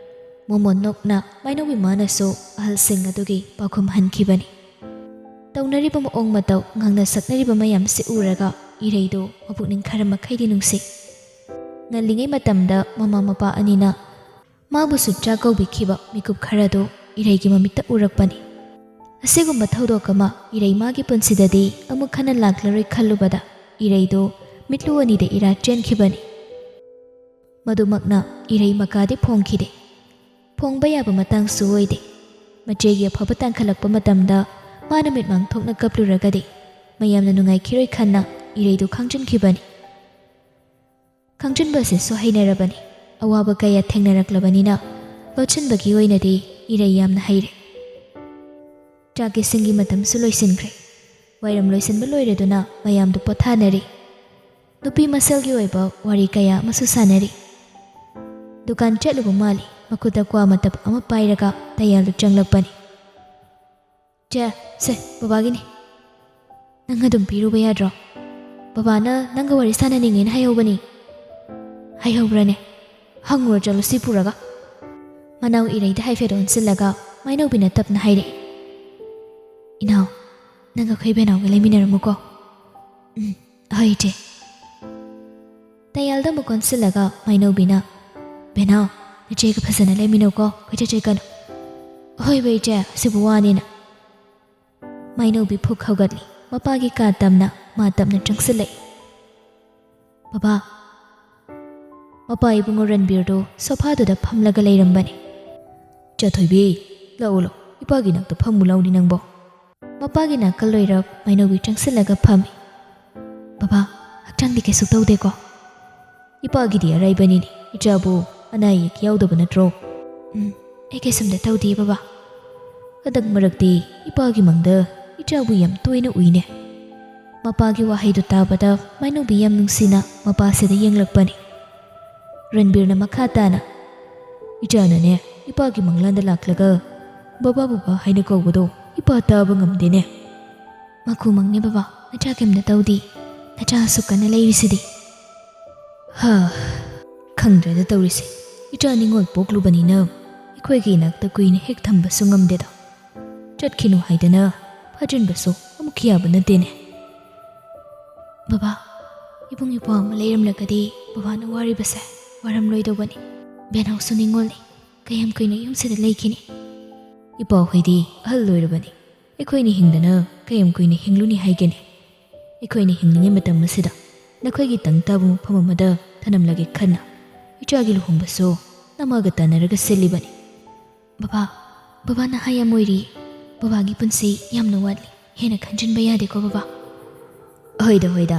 ꯃꯣꯃꯣꯟ ꯅꯣꯛꯅ ꯃꯥꯏꯅꯧꯕꯤ ꯃꯥꯅꯁꯨ ꯑꯍꯜꯁꯤꯡ ꯑꯗꯨꯒꯤ ꯄꯥꯎꯈꯨꯝ ꯍꯟꯈꯤꯕꯅꯤ꯫ ꯇꯧꯅꯔꯤꯕ ꯃꯑꯣꯡ ꯃꯇꯧ, ꯉꯥꯡꯅ ꯁꯛꯅꯔꯤꯕ ꯃꯌꯥꯝꯁꯤ ꯎꯔꯒ ꯏꯔꯩꯗꯨ ꯃꯄꯨꯛꯅꯤꯡ ꯈꯔ ꯃꯈꯩꯗꯤ ꯅꯨꯡꯁꯤ꯫ ꯉꯜꯂꯤꯉꯩ ꯃꯇꯝꯗ ꯃꯃꯥ ꯃꯄꯥ ꯑꯅꯤꯅ ꯃꯥꯕꯨꯁꯨ ꯆꯥꯛ ꯀꯧꯕꯤꯈꯤꯕ ꯃꯤꯀꯨꯞ ꯈꯔꯗꯨ ꯏꯔꯩꯒꯤ ꯃꯃꯤꯠꯇ ꯎꯔꯛꯄꯅꯤ꯫ ꯑꯁꯤꯒꯨꯝꯕ ꯊꯧꯗꯣꯛ ꯑꯃ ꯏꯔꯩ ꯃꯥꯒꯤ ꯄꯨꯟꯁꯤꯗꯗꯤ ꯑꯃꯨꯛ ꯍꯟꯅ ꯂꯥꯛꯂꯔꯣꯏ ꯈꯜꯂꯨꯕꯗ ꯏꯔꯩꯗꯨ ꯃꯤꯠꯂꯨ ꯑꯅꯤꯗ ꯏꯔꯥ ꯆꯦꯟꯈꯤꯕꯅꯤ꯫ ꯃꯗꯨꯃꯛꯅ ꯏꯔꯩ ꯃꯀꯥꯗꯤ ꯐꯣꯡꯈꯤꯗꯦ꯫ ꯐꯣꯡꯕ ꯌꯥꯕ ꯃꯇꯥꯡꯁꯨ ꯑꯣꯏꯗꯦ꯫ ꯃꯆꯦꯒꯤ ꯑꯐꯕ ꯇꯥꯡꯈꯠꯂꯛꯄ ꯃꯇꯝꯗ ꯃꯥꯅ ꯃꯤꯠꯃꯥꯡ ꯊꯣꯛꯅ ꯀꯞꯂꯨꯔꯒꯗꯤ ꯃꯌꯥꯝꯅ ꯅꯨꯡꯉꯥꯏꯈꯤꯔꯣꯏ ꯈꯟꯅ ꯏꯔꯩꯗꯨ ꯈꯪꯖꯤꯟꯈꯤꯕꯅꯤ꯫ ꯈꯪꯖꯤꯟꯕ ꯑꯁꯤꯁꯨ ꯍꯩꯅꯔꯕꯅꯤ꯫ ꯑꯋꯥꯕ ꯀꯌꯥ ꯊꯦꯡꯅꯔꯛꯂꯕꯅꯤꯅ ꯂꯣꯠꯁꯤꯟꯕꯒꯤ ꯑꯣꯏꯅꯗꯤ ꯏꯔꯩ ꯌꯥꯝꯅ ꯍꯩꯔꯦ꯫ ꯆꯥꯛ ꯏꯁꯤꯡꯒꯤ ꯃꯇꯝꯁꯨ ꯂꯣꯏꯁꯤꯟꯈ꯭ꯔꯦ꯫ ꯋꯥꯏꯔꯝ ꯂꯣꯏꯁꯤꯟꯕ ꯂꯣꯏꯔꯗꯨꯅ ꯃꯌꯥꯝꯗꯨ ꯄꯣꯊꯥꯅꯔꯤ꯫ ꯅꯨꯄꯤ ꯃꯁꯦꯜꯒꯤ ꯑꯣꯏꯕ ꯋꯥꯔꯤ ꯀꯌꯥ ꯑꯃꯁꯨ ꯁꯥꯟꯅꯔꯤ꯫ ꯗꯨꯀꯥꯟ ꯆꯠꯂꯨꯕ ꯃꯥꯜꯂꯤ꯫ ꯃꯈꯨꯠꯇ ꯀ꯭ꯋꯥ ꯃꯇꯞ ꯑꯃ ꯄꯥꯏꯔꯒ ꯇꯌꯥꯜꯗꯨ ꯆꯪꯂꯛꯄꯅꯤ꯫ "ꯆꯦ, ꯁꯦ, ꯕꯕꯥꯒꯤꯅꯤ꯫ ꯅꯪ ꯑꯗꯨꯝ ꯄꯤꯔꯨꯕ ꯌꯥꯗ꯭ꯔꯣ?" "ꯕꯕꯥꯅ ꯅꯪꯒ ꯋꯥꯔꯤ ꯁꯥꯟꯅꯅꯤꯡꯉꯦꯅ ꯍꯥꯏꯍꯧꯕꯅꯤ꯫" "ꯍꯥꯏꯍꯧꯕ꯭ꯔꯅꯦ? ꯍꯪꯉꯨꯔꯣ ꯆꯠꯂꯨ ꯁꯤ ꯄꯨꯔꯒ꯫" ꯃꯅꯥꯎ ꯏꯔꯩꯗ ꯍꯥꯏꯐꯦꯠ ꯑꯣꯟꯁꯤꯜꯂꯒ ꯃꯥꯏꯅꯧꯕꯤꯅ ꯇꯞꯅ ꯍꯥꯏꯔꯛꯏ꯫ "ꯏꯅꯥꯎ, ꯅꯪ ꯑꯩꯈꯣꯏ ꯕꯦꯅꯥꯎꯒ ꯂꯩꯃꯤꯟꯅꯔꯝꯃꯨꯀꯣ꯫" "ꯎꯝ, ꯍꯣꯏ ꯏꯆꯦ꯫" ꯇꯌꯥꯜꯗ ꯑꯃꯨꯛ ꯑꯣꯟꯁꯤꯜꯂꯒ ꯃꯥꯏꯅꯧꯕꯤꯅ, "ꯕꯦꯅꯥꯎ, ꯅꯆꯦꯒ ꯐꯖꯅ ꯂꯩꯃꯤꯟꯅꯧꯀꯣ, ꯀꯣꯏꯆꯠ ꯆꯠꯀꯅꯨ꯫" "ꯍꯣꯏꯕ ꯏꯆꯦ, ꯁꯤꯕꯨ ꯋꯥꯅꯤꯅ꯫" ꯃꯥꯏꯅꯧꯕꯤ ꯐꯨꯛ ꯍꯧꯒꯠꯂꯤ꯫ ꯃꯄꯥꯒꯤ ꯀꯥ ꯇꯝꯅ ꯃꯥ ꯇꯞꯅ ꯆꯪꯁꯤꯜꯂꯛꯏ꯫ "ꯕꯕꯥ꯫" ꯃꯄꯥ ꯏꯕꯨꯡꯉꯣ ꯔꯟꯕꯤꯔꯗꯨ ꯁꯣꯐꯥꯗꯨꯗ ꯐꯝꯂꯒ ꯂꯩꯔꯝꯕꯅꯤ꯫ "ꯆꯥꯊꯣꯏꯕꯤ, ꯂꯥꯛꯎ ꯂꯥꯛꯎ, ꯏꯄꯥꯒꯤ ꯅꯥꯛꯇ ꯐꯝꯃꯨ ꯂꯥꯎꯅꯤ ꯅꯪꯕꯣ꯫" ꯃꯄꯥꯒꯤ ꯅꯥꯀꯜ ꯑꯣꯏꯔꯞ ꯃꯥꯏꯅꯧꯕꯤ ꯆꯪꯁꯤꯜꯂꯒ ꯐꯝꯃꯤ꯫ "ꯕꯕꯥ, ꯍꯛꯆꯥꯡꯗꯤ ꯀꯩꯁꯨ ꯇꯧꯗꯦꯀꯣ?" "ꯏꯄꯥꯒꯤꯗꯤ ꯑꯔꯥꯏꯕꯅꯤꯅꯦ, ꯏꯆꯥꯕꯨ ꯑꯅꯥ ꯑꯌꯦꯛ ꯌꯥꯎꯗꯕ ꯅꯠꯇ꯭ꯔꯣ?" "ꯎꯝ, ꯑꯩ ꯀꯩꯁꯨꯝꯇ ꯇꯧꯗꯦ ꯕꯕꯥ꯫" ꯍꯟꯗꯛ ꯃꯔꯛꯇꯤ ꯏꯄꯥꯒꯤ ꯃꯪꯗ ꯏꯆꯥꯕꯨ ꯌꯥꯝ ꯇꯣꯏꯅ ꯎꯏꯅꯦ꯫ ꯃꯄꯥꯒꯤ ꯋꯥꯍꯩꯗꯨ ꯇꯥꯕꯗ ꯃꯥꯏꯅꯧꯕꯤ ꯌꯥꯝ ꯅꯨꯡꯁꯤꯅ ꯃꯄꯥꯁꯤꯗ ꯌꯦꯡꯂꯛꯄꯅꯤ꯫ ꯔꯟꯕꯤꯔꯅ ꯃꯈꯥ ꯇꯥꯅ, "ꯏꯆꯥꯅꯅꯦ, ꯏꯄꯥꯒꯤ ꯃꯪꯂꯥꯟꯗ ꯂꯥꯛꯂꯒ ꯕꯕꯥ ꯕꯕꯥ ꯍꯥꯏꯅ ꯀꯧꯕꯗꯣ ꯏꯄꯥ ꯇꯥꯕ ꯉꯝꯗꯦꯅꯦ꯫" "ꯃꯀꯨ ꯃꯪꯅꯦ ꯕꯕꯥ, ꯅꯆꯥ ꯀꯩꯝꯇ ꯇꯧꯗꯦ꯫ ꯅꯆꯥ ꯑꯁꯨꯛ ꯀꯟꯅ ꯂꯩꯔꯤꯁꯤꯗꯤ꯫" "ꯍꯥ, ꯈꯪꯗ꯭ꯔꯦꯗ ꯇꯧꯔꯤꯁꯦ꯫ ꯏꯆꯥ ꯅꯤꯉꯣꯜ ꯄꯣꯛꯂꯨꯕꯅꯤꯅ ꯑꯩꯈꯣꯏꯒꯤ ꯏꯅꯥꯛꯇ ꯀꯨꯏꯅ ꯍꯦꯛ ꯊꯝꯕꯁꯨ ꯉꯝꯗꯦꯗꯣ꯫ ꯆꯠꯈꯤꯅꯨ ꯍꯥꯏꯗꯅ ꯐꯥꯖꯤꯟꯕꯁꯨ ꯑꯃꯨꯛ ꯌꯥꯕ ꯅꯠꯇꯦꯅꯦ꯫" ꯕꯕꯥ, ꯏꯕꯨꯡ ꯏꯄ꯭ꯋꯥ ꯑꯃ ꯂꯩꯔꯝꯂꯒꯗꯤ ꯕꯕꯥꯅ ꯋꯥꯔꯤꯕꯁꯦ ꯋꯥꯔꯝꯂꯣꯏꯗꯧꯕꯅꯤ꯫ ꯕꯦꯅꯥꯎꯁꯨ ꯅꯤꯡꯉꯣꯜꯅꯤ, ꯀꯌꯥꯝ ꯀꯨꯏꯅ ꯌꯨꯝꯁꯤꯗ ꯂꯩꯈꯤꯅꯤ? ꯏꯄꯥꯍꯣꯏꯗꯤ ꯑꯍꯜ ꯑꯣꯏꯔꯕꯅꯤ, ꯑꯩꯈꯣꯏꯅ ꯍꯤꯡꯗꯅ ꯀꯌꯥꯝ ꯀꯨꯏꯅ ꯍꯤꯡꯂꯨꯅꯤ ꯍꯥꯏꯒꯅꯤ? ꯑꯩꯈꯣꯏꯅ ꯍꯤꯡꯂꯤꯉꯩ ꯃꯇꯝ ꯑꯁꯤꯗ ꯅꯈꯣꯏꯒꯤ ꯇꯪ ꯇꯥꯕ ꯃꯐꯝ ꯑꯃꯗ ꯊꯅꯝꯂꯒꯦ ꯈꯟꯅ ꯏꯆꯥꯒꯤ ꯂꯨꯍꯣꯡꯕꯁꯨ ꯅꯃꯥꯒ ꯇꯥꯟꯅꯔꯒ ꯁꯤꯜꯂꯤꯕꯅꯤ꯫ ꯕꯕꯥ, ꯕꯕꯥ ꯅꯍꯥ ꯌꯥꯝ ꯑꯣꯏꯔꯤ꯫ ꯕꯕꯥꯒꯤ ꯄꯨꯟꯁꯤ ꯌꯥꯝꯅ ꯋꯥꯠꯂꯤ꯫ ꯍꯦꯟꯅ ꯈꯟꯖꯤꯟꯕ ꯌꯥꯗꯦꯀꯣ ꯕꯕꯥ꯫ ꯍꯣꯏꯗ ꯍꯣꯏꯗ,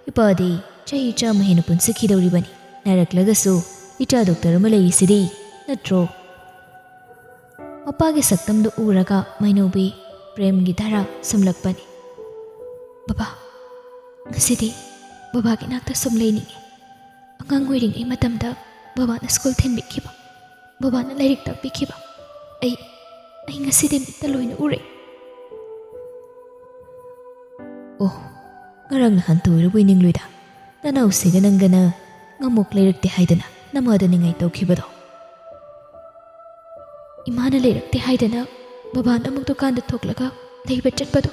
ꯏꯄꯥꯗꯤ ꯆꯍꯤ ꯆꯥꯝꯃ ꯍꯦꯟꯅ ꯄꯨꯟꯁꯤꯈꯤꯗꯧꯔꯤꯕꯅꯤ꯫ ꯅꯥꯔꯛꯂꯒꯁꯨ ꯏꯆꯥ ꯗꯣꯛꯇꯔ ꯑꯃ ꯂꯩꯔꯤꯁꯤꯗꯤ, ꯅꯠꯇ꯭ꯔꯣ? ꯃꯄꯥꯒꯤ ꯁꯛꯇꯝꯗꯨ ꯎꯔꯒ ꯃꯥꯏꯅꯧꯕꯤ ꯄ꯭ꯔꯦꯝꯒꯤ ꯙꯥꯔꯥ ꯁꯨꯝꯂꯛꯄꯅꯤ꯫ ꯕꯕꯥ, ꯉꯁꯤꯗꯤ ꯕꯕꯥꯒꯤ ꯅꯥꯛꯇ ꯁꯨꯝ ꯂꯩꯅꯤꯡꯉꯤ꯫ ꯑꯉꯥꯡ ꯑꯣꯏꯔꯤꯉꯩ ꯃꯇꯝꯗ ꯕꯕꯥꯅ ꯁ꯭ꯀꯨꯜ ꯊꯤꯟꯕꯤꯈꯤꯕ, ꯕꯕꯥꯅ ꯂꯥꯏꯔꯤꯛ ꯇꯥꯛꯄꯤꯈꯤꯕ ꯑꯩ, ꯑꯩ ꯉꯁꯤꯗꯤ ꯃꯤꯠꯇ ꯂꯣꯏꯅ ꯎꯔꯦ꯫ ꯑꯣ, ꯉꯔꯥꯡ ꯅꯍꯥꯟꯇ ꯑꯣꯏꯔꯕꯣꯏ ꯅꯤꯡꯂꯨꯏꯗ, ꯅꯅꯥꯎꯁꯤꯒ ꯅꯪꯒꯅ ꯉꯝꯃꯣꯛ ꯂꯩꯔꯛꯇꯦ ꯍꯥꯏꯗꯅ ꯅꯃꯥꯗ ꯅꯤꯡꯉꯥꯏ ꯇꯧꯈꯤꯕꯗꯣ꯫ ꯏꯃꯥꯅ ꯂꯩꯔꯛꯇꯦ ꯍꯥꯏꯗꯅ ꯕꯕꯥꯅ ꯑꯃꯨꯛ ꯗꯨꯀꯥꯟꯗ ꯊꯣꯛꯂꯒ ꯂꯩꯕ ꯆꯠꯄꯗꯣ,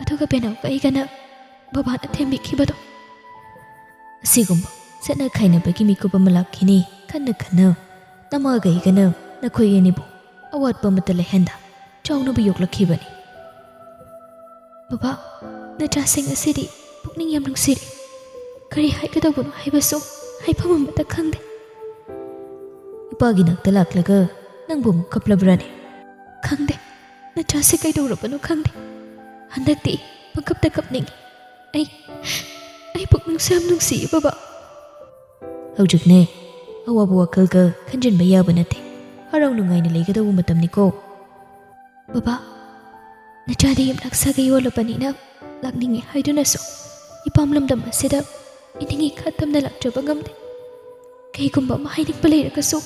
ꯑꯗꯨꯒ ꯕꯦꯅꯥꯎꯒ ꯑꯩꯒꯅ ꯕꯕꯥꯅ ꯊꯦꯝꯕꯤꯈꯤꯕꯗꯣ꯫ ꯑꯁꯤꯒꯨꯝꯕ ꯆꯠꯅ ꯈꯥꯏꯅꯕꯒꯤ ꯃꯤꯀꯨꯞ ꯑꯃ ꯂꯥꯛꯈꯤꯅꯤ ꯈꯟꯅ ꯈꯟꯅ ꯅꯃꯥꯒ ꯑꯩꯒꯅ ꯅꯈꯣꯏ ꯑꯅꯤꯕꯨ ꯑꯋꯥꯠꯄ ꯑꯃꯠꯇ ꯂꯩꯍꯟꯗ ꯆꯥꯎꯅꯕ ꯌꯣꯛꯂꯛꯈꯤꯕꯅꯤ꯫ ꯕꯕꯥ, ꯅꯆꯥꯁꯤꯡ ꯑꯁꯤꯗꯤ ꯄꯨꯛꯅꯤꯡ ꯌꯥꯝ ꯅꯨꯡꯁꯤꯔꯦ꯫ ꯀꯔꯤ ꯍꯥꯏꯒꯗꯧꯕꯅꯣ ꯍꯥꯏꯕꯁꯨ ꯍꯥꯏꯐꯝ ꯑꯃꯠꯇ ꯈꯪꯗꯦ꯫ ꯏꯄꯥꯒꯤ ꯅꯥꯛꯇ ꯂꯥꯛꯂꯒ ꯅꯪꯕꯨ ꯑꯃꯨꯛ ꯀꯞꯂꯕ꯭ꯔꯥꯅꯦ? ꯈꯪꯗꯦ, ꯅꯆꯥꯁꯦ ꯀꯩꯗꯧꯔꯕꯅꯣ ꯈꯪꯗꯦ꯫ ꯍꯟꯗꯛꯇꯤ ꯄꯪꯀꯞꯇ ꯀꯞꯅꯤꯡꯉꯤ꯫ ꯑꯩ, ꯑꯩ ꯄꯨꯛꯅꯤꯡꯁꯨ ꯌꯥꯝ ꯅꯨꯡꯁꯤꯌꯦ ꯕꯕꯥ꯫ ꯍꯧꯖꯤꯛꯅꯦ ꯑꯋꯥꯕ ꯋꯥꯈꯜꯒ ꯈꯟꯖꯤꯟꯕ ꯌꯥꯕ ꯅꯠꯇꯦ꯫ ꯍꯔꯥꯎ ꯅꯨꯡꯉꯥꯏꯅ ꯂꯩꯒꯗꯧꯕ ꯃꯇꯝꯅꯤꯀꯣ꯫ ꯕꯕꯥ, ꯅꯆꯥꯗꯤ ꯌꯨꯝꯅꯥꯛ ꯁꯥꯒꯩ ꯑꯣꯜꯂꯕꯅꯤꯅ ꯂꯥꯛꯅꯤꯡꯉꯤ ꯍꯥꯏꯗꯨꯅꯁꯨ ꯏꯄꯥꯝ ꯂꯝꯗꯝ ꯑꯁꯤꯗ ꯏꯅꯤꯡꯏ ꯈꯥ ꯇꯝꯅ ꯂꯥꯛꯆꯕ ꯉꯝꯗꯦ꯫ ꯀꯩꯒꯨꯝꯕ ꯑꯃ ꯍꯥꯏꯅꯤꯡꯕ ꯂꯩꯔꯒꯁꯨ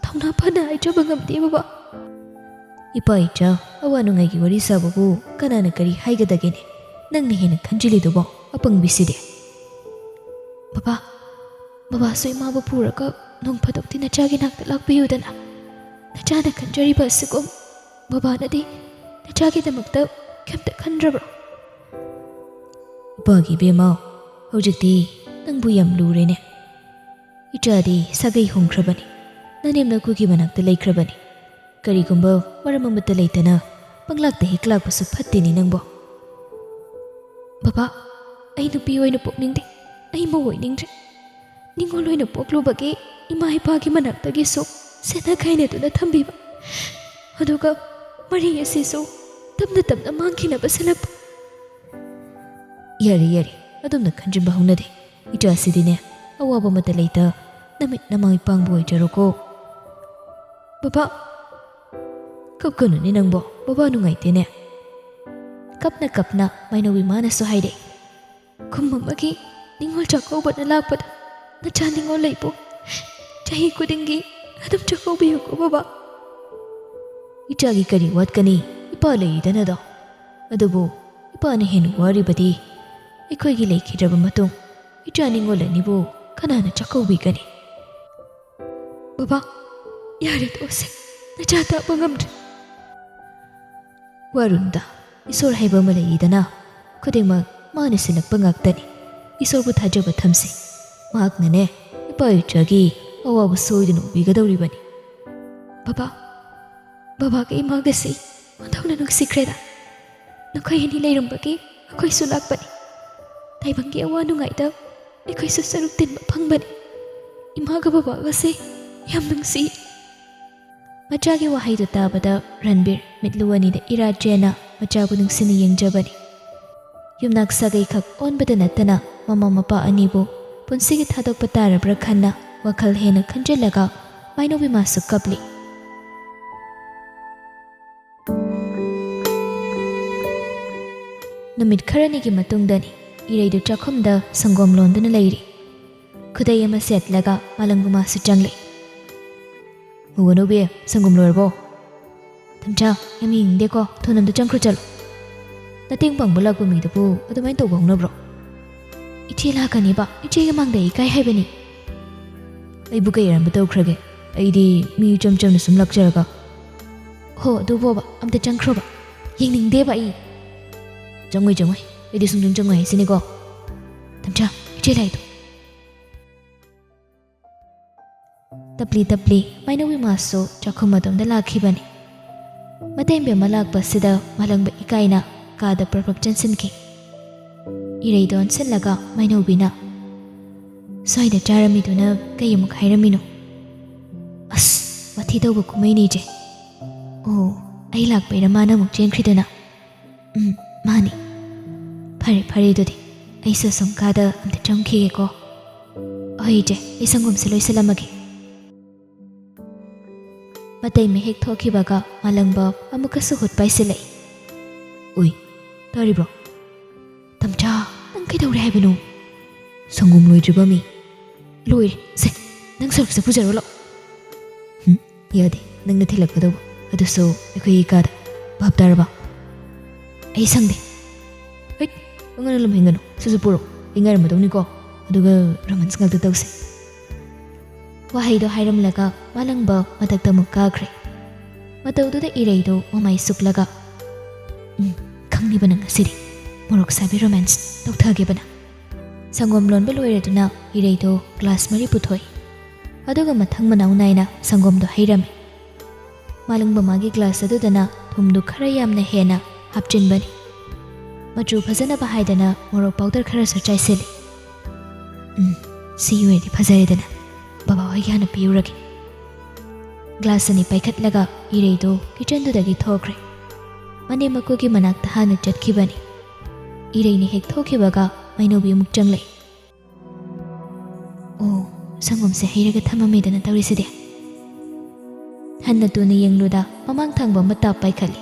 ꯊꯧꯅꯥ ꯐꯅ ꯍꯥꯏꯖꯕ ꯉꯝꯗꯦ ꯕꯕꯥ꯫ ꯏꯄꯥ ꯏꯆꯥ ꯑꯋꯥ ꯅꯨꯡꯉꯥꯏꯒꯤ ꯋꯥꯔꯤ ꯁꯥꯕꯕꯨ ꯀꯅꯥꯅ ꯀꯔꯤ ꯍꯥꯏꯒꯗꯒꯦꯅꯦ? ꯅꯪꯅ ꯍꯦꯟꯅ ꯈꯟꯖꯤꯜꯂꯤꯗꯨꯕꯣ, ꯑꯄꯪꯕꯤꯁꯤꯗꯤ꯫ ꯕꯕꯥ, ꯕꯕꯥꯁꯨ ꯏꯃꯥꯕꯨ ꯄꯨꯔꯒ ꯅꯣꯡ ꯐꯥꯗꯣꯛꯇꯤ ꯅꯆꯥꯒꯤ ꯅꯥꯛꯇ ꯂꯥꯛꯄꯤꯌꯨꯗꯅ꯫ ꯅꯆꯥꯅ ꯈꯟꯖꯔꯤꯕ ꯑꯁꯤꯒꯨꯝ ꯕꯕꯥꯅꯗꯤ ꯅꯆꯥꯒꯤꯗꯃꯛꯇ ꯀꯩꯝꯇ ꯈꯟꯗ꯭ꯔꯕ꯭ꯔꯣ? ꯅꯨꯄꯥꯒꯤ ꯏꯕꯦꯝꯃ, ꯍꯧꯖꯤꯛꯇꯤ ꯅꯪꯕꯨ ꯌꯥꯝ ꯂꯨꯔꯦꯅꯦ꯫ ꯏꯆꯥꯗꯤ ꯁꯥꯒꯩ ꯍꯣꯡꯈ꯭ꯔꯕꯅꯤ, ꯅꯅꯦꯝ ꯅꯀꯨꯒꯤ ꯃꯅꯥꯛꯇ ꯂꯩꯈ꯭ꯔꯕꯅꯤ꯫ ꯀꯔꯤꯒꯨꯝꯕ ꯃꯔꯝ ꯑꯃꯠꯇ ꯂꯩꯇꯅ ꯄꯪꯂꯥꯛꯇ ꯍꯦꯛ ꯂꯥꯛꯄꯁꯨ ꯐꯠꯇꯦꯅꯦ ꯅꯪꯕꯣ꯫ ꯕꯕꯥ, ꯑꯩ ꯅꯨꯄꯤ ꯑꯣꯏꯅ ꯄꯣꯛꯅꯤꯡꯗꯦ, ꯑꯩ ꯃꯧ ꯑꯣꯏꯅꯤꯡꯗ꯭ꯔꯦ꯫ ꯅꯤꯉꯣꯜ ꯑꯣꯏꯅ ꯄꯣꯛꯂꯨꯕꯒꯤ ꯏꯃꯥ ꯏꯄꯥꯒꯤ ꯃꯅꯥꯛꯇꯒꯤꯁꯨ ꯁꯦꯠꯅ ꯈꯥꯏꯅꯗꯨꯅ ꯊꯝꯕꯤꯕ, ꯑꯗꯨꯒ ꯃꯔꯤ ꯑꯁꯤꯁꯨ ꯇꯞꯅ ꯇꯞꯅ ꯃꯥꯡꯈꯤꯅꯕ ꯁꯤꯜꯂꯛꯄ꯫ ꯌꯥꯔꯦ, ꯌꯥꯔꯦ, ꯑꯗꯨꯝꯅ ꯈꯟꯖꯤꯟꯕ ꯍꯧꯅꯗꯦ꯫ ꯏꯆꯥꯁꯤꯗꯤꯅꯦ, ꯑꯋꯥꯕ ꯑꯃꯠꯇ ꯂꯩꯇ, ꯅꯃꯤꯠ ꯅꯃꯥꯏ ꯄꯥꯡꯕ ꯑꯣꯏꯖꯔꯣꯀꯣ꯫ ꯕꯕꯥ, ꯀꯞꯀꯅꯨꯅꯦ ꯅꯪꯕꯣ, ꯕꯕꯥ ꯅꯨꯡꯉꯥꯏꯇꯦꯅꯦ꯫ ꯀꯞꯅ ꯀꯞꯅ ꯃꯥꯏꯅꯧꯕꯤ ꯃꯥꯅꯁꯨ ꯍꯥꯏꯔꯛꯏ꯫ ꯈꯨꯝ ꯑꯃꯒꯤ ꯅꯤꯉꯣꯜ ꯆꯥꯛꯀꯧꯕꯅ ꯂꯥꯛꯄꯗ ꯅꯆꯥ ꯅꯤꯉꯣꯜ ꯂꯩꯕꯨ ꯆꯍꯤ ꯈꯨꯗꯤꯡꯒꯤ ꯑꯗꯨꯝ ꯆꯥꯛꯀꯧꯕꯤꯌꯨꯀꯣ ꯕꯕꯥ꯫ ꯏꯆꯥꯒꯤ ꯀꯔꯤ ꯋꯥꯠꯀꯅꯤ, ꯏꯄꯥ ꯂꯩꯔꯤꯗꯅꯗꯣ꯫ ꯑꯗꯨꯕꯨ ꯏꯄꯥꯅ ꯍꯦꯟꯅ ꯋꯥꯔꯤꯕꯗꯤ ꯑꯩꯈꯣꯏꯒꯤ ꯂꯩꯈꯤꯗ꯭ꯔꯕ ꯃꯇꯨꯡ ꯏꯆꯥ ꯅꯤꯉꯣꯜ ꯑꯅꯤꯕꯨ ꯀꯅꯥꯅ ꯆꯥꯛꯀꯧꯕꯤꯒꯅꯤ? ꯕꯕꯥ, ꯌꯥꯔꯦ ꯇꯣꯛꯑꯁꯦ, ꯅꯆꯥ ꯇꯥꯛꯄ ꯉꯝꯗ꯭ꯔꯦ꯫ ꯋꯥꯔꯨꯅꯨꯗ, ꯏꯁꯣꯔ ꯍꯥꯏꯕ ꯑꯃ ꯂꯩꯔꯤꯗꯅ, ꯈꯨꯗꯤꯡꯃꯛ ꯃꯥꯅ ꯁꯤꯜꯂꯛꯄ ꯉꯥꯛꯇꯅꯤ꯫ ꯏꯁꯣꯔꯕꯨ ꯊꯥꯖꯕ ꯊꯝꯁꯤ, ꯃꯍꯥꯛꯅꯅꯦ ꯏꯄꯥ ꯏꯆꯥꯒꯤ ꯑꯋꯥꯕ ꯁꯣꯏꯗꯅ ꯎꯕꯤꯒꯗꯧꯔꯤꯕꯅꯤ꯫ ꯕꯕꯥ, ꯕꯕꯥꯒ ꯏꯃꯥꯒꯁꯤ ꯑꯣꯟꯊꯣꯛꯅ ꯅꯨꯡꯁꯤꯈ꯭ꯔꯦꯗ꯫ ꯅꯈꯣꯏ ꯑꯅꯤ ꯂꯩꯔꯝꯕꯒꯤ ꯑꯩꯈꯣꯏꯁꯨ ꯂꯥꯛꯄꯅꯤ꯫ ꯇꯥꯏꯕꯪꯒꯤ ꯑꯋꯥ ꯅꯨꯡꯉꯥꯏꯗ ꯑꯩꯈꯣꯏꯁꯨ ꯁꯔꯨꯛ ꯇꯤꯟꯕ ꯐꯪꯕꯅꯤ꯫ ꯏꯃꯥꯒ ꯕꯕꯥꯒꯁꯦ ꯌꯥꯝ ꯅꯨꯡꯁꯤ꯫ ꯃꯆꯥꯒꯤ ꯋꯥꯍꯩꯗꯨ ꯇꯥꯕꯗ ꯔꯟꯕꯤꯔ ꯃꯤꯠꯂꯨ ꯑꯅꯤꯗ ꯏꯔꯥ ꯆꯦꯟꯅ ꯃꯆꯥꯕꯨ ꯅꯨꯡꯁꯤꯅ ꯌꯦꯡꯖꯕꯅꯤ꯫ ꯌꯨꯝꯅꯥꯛ ꯁꯥꯒꯩꯈꯛ ꯑꯣꯟꯕꯗ ꯅꯠꯇꯅ ꯃꯃꯥ ꯃꯄꯥ ꯑꯅꯤꯕꯨ ꯄꯨꯟꯁꯤꯒꯤ ꯊꯥꯗꯣꯛꯄ ꯇꯥꯔꯕ꯭ꯔꯥ ꯈꯟꯅ ꯋꯥꯈꯜ ꯍꯦꯟꯅ ꯈꯟꯖꯤꯜꯂꯒ ꯃꯥꯏꯅꯧꯕꯤ ꯃꯥꯁꯨ ꯀꯞꯂꯤ꯫ ꯅꯨꯃꯤꯠ ꯈꯔꯅꯤꯒꯤ ꯃꯇꯨꯡꯗꯅꯤ ꯏꯔꯩꯗꯨ ꯆꯥꯛꯈꯨꯝꯗ ꯁꯪꯒꯣꯝ ꯂꯣꯟꯗꯨꯅ ꯂꯩꯔꯤ꯫ ꯈꯨꯗꯩ ꯑꯃ ꯁꯦꯠꯂꯒ ꯃꯥꯂꯪꯒꯨꯃꯥꯁꯨ ꯆꯪꯂꯛꯏ꯫ "ꯃꯧ ꯑꯅꯧꯕꯤ, ꯁꯪꯒꯣꯝ ꯂꯣꯏꯔꯕꯣ?" "ꯇꯝꯆꯥ, ꯌꯥꯝ ꯌꯦꯡꯅꯤꯡꯗꯦꯀꯣ, ꯊꯨꯅ ꯑꯝꯇ ꯆꯪꯈ꯭ꯔꯣ ꯆꯠꯂꯣ꯫ ꯅꯇꯦꯡ ꯄꯥꯡꯕ ꯂꯥꯛꯄ ꯃꯤꯗꯨꯕꯨ ꯑꯗꯨꯃꯥꯏꯅ ꯇꯧꯕ ꯍꯧꯅꯕ꯭ꯔꯣ?" "ꯏꯆꯦ ꯂꯥꯛꯀꯅꯤꯕ, ꯏꯆꯦꯒꯤ ꯃꯥꯡꯗ ꯑꯩ ꯏꯀꯥꯏ ꯍꯥꯏꯕꯅꯤ꯫" "ꯑꯩꯕꯨ ꯀꯩ ꯑꯔꯥꯟꯕ ꯇꯧꯈ꯭ꯔꯒꯦ? ꯑꯩꯗꯤ ꯃꯤ ꯏꯆꯝ ꯆꯝꯅ ꯁꯨꯝ ꯂꯥꯛꯆꯔꯒ꯫" "ꯍꯣ, ꯑꯗꯨꯕꯣꯕ, ꯑꯝꯇ ꯆꯪꯈ꯭ꯔꯣꯕ, ꯌꯦꯡꯅꯤꯡꯗꯦꯕ ꯑꯩ꯫" "ꯆꯪꯉꯣꯏ, ꯆꯪꯉꯣꯏ, ꯑꯩꯗꯤ ꯁꯨꯡꯆꯪ ꯆꯪꯉꯣꯏ ꯍꯥꯏꯁꯤꯅꯤꯀꯣ꯫ ꯇꯝꯆꯥ, ꯏꯆꯦ ꯂꯥꯛꯏꯗꯣ꯫ ꯇꯞꯂꯤ ꯇꯞꯂꯤ ꯃꯥꯏꯅꯧꯕꯤ ꯃꯥꯁꯨ ꯆꯥꯛꯈꯨꯝ ꯑꯗꯣꯝꯗ ꯂꯥꯛꯈꯤꯕꯅꯤ꯫ ꯃꯇꯩ ꯕꯦꯝꯃ ꯂꯥꯛꯄꯁꯤꯗ ꯃꯥꯂꯪꯕ ꯏꯀꯥꯏꯅ ꯀꯥꯗ ꯄ꯭ꯔꯞ ꯄ꯭ꯔꯞ ꯆꯪꯁꯤꯟꯈꯤ꯫ ꯏꯔꯩꯗꯣ ꯑꯣꯟꯁꯤꯜꯂꯒ ꯃꯥꯏꯅꯧꯕꯤꯅ, "ꯁ꯭ꯋꯥꯏꯗ ꯆꯥꯔꯝꯃꯤꯗꯨꯅ ꯀꯩ ꯑꯃꯨꯛ ꯍꯥꯏꯔꯝꯃꯤꯅꯣ?" "ꯑꯁ, ꯋꯥꯊꯤ ꯇꯧꯕ ꯀꯨꯝꯍꯩꯅꯤ, ꯏꯆꯦ꯫ ꯑꯣ, ꯑꯩ ꯂꯥꯛꯄꯩꯔ ꯃꯥꯅ ꯑꯃꯨꯛ ꯆꯦꯟꯈ꯭ꯔꯤꯗꯨꯅ?" "ꯎꯝ, ꯃꯥꯅꯤ꯫ ꯐꯔꯦ, ꯐꯔꯦ, ꯑꯗꯨꯗꯤ ꯑꯩꯁꯨ ꯑꯁꯣꯝ ꯀꯥꯗ ꯑꯝꯇ ꯆꯪꯈꯤꯒꯦꯀꯣ꯫" "ꯍꯣꯏ, ꯏꯆꯦ, ꯑꯩ ꯁꯪꯒꯣꯝꯁꯦ ꯂꯣꯏꯁꯤꯜꯂꯝꯃꯒꯦ꯫" ꯃꯇꯩ ꯃꯍꯦꯛ ꯊꯣꯛꯈꯤꯕꯒ ꯃꯥꯂꯪꯕ ꯑꯃꯨꯛꯀꯁꯨ ꯍꯨꯠ ꯄꯥꯏꯁꯤꯜꯂꯛꯏ꯫ "ꯎꯏ, ꯇꯥꯔꯤꯕ꯭ꯔꯣ? ꯇꯝꯆꯥ, ꯅꯪ ꯀꯩꯗꯧꯔꯦ ꯍꯥꯏꯕꯅꯣ? ꯁꯪꯒꯣꯝ ꯂꯣꯏꯗ꯭ꯔꯤꯕ ꯃꯤ?" "ꯂꯣꯏꯔꯦ꯫ ꯁꯦ, ꯅꯪ ꯁꯔꯨꯛꯁꯦ ꯄꯨꯖꯔꯣ ꯂꯥꯛꯑꯣ꯫" "ꯍꯨꯝ, ꯌꯥꯗꯦ, ꯅꯪꯅ ꯊꯤꯜꯂꯛꯀꯗꯧꯕ, ꯑꯗꯨꯁꯨ ꯑꯩꯈꯣꯏꯒꯤ ꯀꯥꯗ꯫ ꯚꯥꯞ ꯇꯥꯔꯕ?" "ꯑꯩ ꯁꯪꯗꯦ꯫" "ꯍꯩꯠ, ꯄꯪꯉꯅ ꯂꯝꯍꯦꯟꯒꯅꯨ, ꯁꯠ ꯁꯠ ꯄꯨꯔꯛꯑꯣ, ꯑꯩ ꯉꯥꯏꯔꯝꯃꯗꯧꯅꯤꯀꯣ꯫ ꯑꯗꯨꯒ ꯔꯣꯃꯥꯟꯁ ꯉꯥꯛꯇ ꯇꯧꯁꯦ꯫" ꯋꯥꯍꯩꯗꯣ ꯍꯥꯏꯔꯝꯂꯒ ꯃꯥꯂꯪꯕ ꯃꯊꯛꯇ ꯑꯃꯨꯛ ꯀꯥꯈ꯭ꯔꯦ꯫ ꯃꯇꯧꯗꯨꯗ ꯏꯔꯩꯗꯣ ꯃꯃꯥꯏ ꯁꯨꯛꯂꯒ, "ꯎꯝ, ꯈꯪꯅꯤꯕ ꯅꯪ ꯉꯁꯤꯗꯤ꯫ ꯃꯣꯔꯣꯛ ꯁꯥꯕꯤ ꯔꯣꯃꯥꯟꯁ ꯇꯧꯊꯒꯦꯕ ꯅꯪ꯫" ꯁꯪꯒꯣꯝ ꯂꯣꯟꯕ ꯂꯣꯏꯔꯗꯨꯅ ꯏꯔꯩꯗꯣ ꯒ꯭ꯂꯥꯁ ꯃꯔꯤ ꯄꯨꯊꯣꯛꯏ꯫ ꯑꯗꯨꯒ ꯃꯊꯪ ꯃꯅꯥꯎ ꯅꯥꯏꯅ ꯁꯪꯒꯣꯝꯗꯣ ꯍꯩꯔꯝꯃꯤ꯫ ꯃꯥꯂꯪꯕ ꯃꯥꯒꯤ ꯒ꯭ꯂꯥꯁ ꯑꯗꯨꯗꯅ ꯊꯨꯝꯗꯨ ꯈꯔ ꯌꯥꯝꯅ ꯍꯦꯟꯅ ꯍꯥꯞꯆꯤꯟꯕꯅꯤ꯫ ꯃꯆꯨ ꯐꯖꯅꯕ ꯍꯥꯏꯗꯅ ꯃꯣꯔꯣꯛ ꯄꯥꯎꯗꯔ ꯈꯔꯁꯨ ꯆꯥꯏꯁꯤꯜꯂꯤ꯫ "ꯎꯝ, ꯁꯤ ꯑꯣꯏꯔꯗꯤ ꯐꯖꯔꯦꯗꯅ꯫ ꯕꯕꯥ ꯍꯣꯏꯒꯤ ꯍꯥꯟꯅ ꯄꯤꯔꯨꯔꯒꯦ꯫" ꯒ꯭ꯂꯥꯁ ꯑꯅꯤ ꯄꯥꯏꯈꯠꯂꯒ ꯏꯔꯩꯗꯣ ꯀꯤꯆꯟꯗꯨꯗꯒꯤ ꯊꯣꯛꯈ꯭ꯔꯦ꯫ ꯃꯅꯦꯝ ꯃꯀꯨꯒꯤ ꯃꯅꯥꯛꯇ ꯍꯥꯟꯅ ꯆꯠꯈꯤꯕꯅꯤ꯫ ꯏꯔꯩꯅ ꯍꯦꯛ ꯊꯣꯛꯈꯤꯕꯒ ꯃꯩꯅꯧꯕꯤ ꯑꯃꯨꯛ ꯆꯪꯂꯛꯏ꯫ "ꯑꯣ, ꯁꯪꯒꯣꯝꯁꯦ ꯍꯩꯔꯒ ꯊꯝꯃꯝꯃꯦꯗꯅ ꯇꯧꯔꯤꯁꯤꯗꯤ꯫" ꯍꯟꯅ ꯇꯨꯅ ꯌꯦꯡꯂꯨꯗ ꯃꯃꯥꯡ ꯊꯪꯕ ꯑꯃ ꯇꯥꯞ ꯄꯥꯏꯈꯠꯂꯤ꯫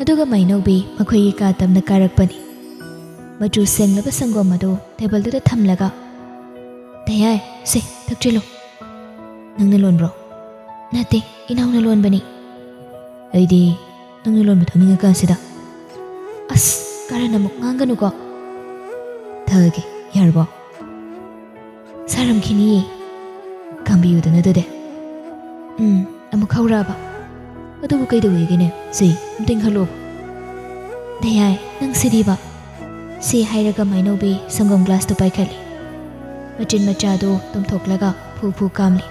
ꯑꯗꯨꯒ ꯃꯩꯅꯧꯕꯤ ꯃꯈꯣꯏꯒꯤ ꯀꯥ ꯇꯝꯅ ꯀꯥꯔꯛꯄꯅꯤ꯫ ꯃꯆꯨ ꯁꯦꯡꯂꯕ ꯁꯪꯒꯣꯝ ꯑꯗꯨ ꯇꯦꯕꯜꯗꯨꯗ ꯊꯝꯂꯒ, "ꯗꯌꯥꯏ, ꯁꯦ, ꯊꯛꯆꯤꯜꯂꯨ꯫" "ꯅꯪꯅ ꯂꯣꯟꯕ꯭ꯔꯣ?" "ꯅꯠꯇꯦ, ꯏꯅꯥꯎꯅ ꯂꯣꯟꯕꯅꯤ꯫" "ꯑꯩꯗꯤ ꯅꯪꯅ ꯂꯣꯟꯕ ꯊꯛꯅꯤꯡꯉꯀꯥꯟꯁꯤꯗ꯫" "ꯑꯁ, ꯀꯔꯟ ꯑꯃꯨꯛ ꯉꯥꯡꯒꯅꯨꯀꯣ꯫" "ꯊꯛꯑꯒꯦ, ꯌꯥꯔꯕꯣ?" "ꯁꯥꯔꯝꯈꯤꯅꯤꯌꯦ꯫" "ꯈꯪꯕꯤꯌꯨꯗꯅ ꯑꯗꯨꯗꯤ꯫" "ꯎꯝ, ꯑꯃꯨꯛ ꯍꯧꯔꯛꯑꯕ? ꯑꯗꯨꯕꯨ ꯀꯩꯗꯧꯋꯦꯒꯦꯅꯦ? ꯁꯤ, ꯑꯝꯇ ꯏꯪꯍꯜꯂꯣ꯫" "ꯗꯌꯥꯏ, ꯅꯪ ꯁꯤꯗꯤꯕ?" ꯁꯤ ꯍꯥꯏꯔꯒ ꯃꯥꯏꯅꯧꯕꯤ ꯁꯪꯒꯣꯝ ꯒ꯭ꯂꯥꯁꯇꯨ ꯄꯥꯏꯈꯠꯂꯤ꯫ ꯃꯆꯤꯟ ꯃꯆꯥꯗꯨ ꯇꯨꯝꯊꯣꯛꯂꯒ ꯐꯨ ꯐꯨ ꯀꯥꯝꯂꯤ꯫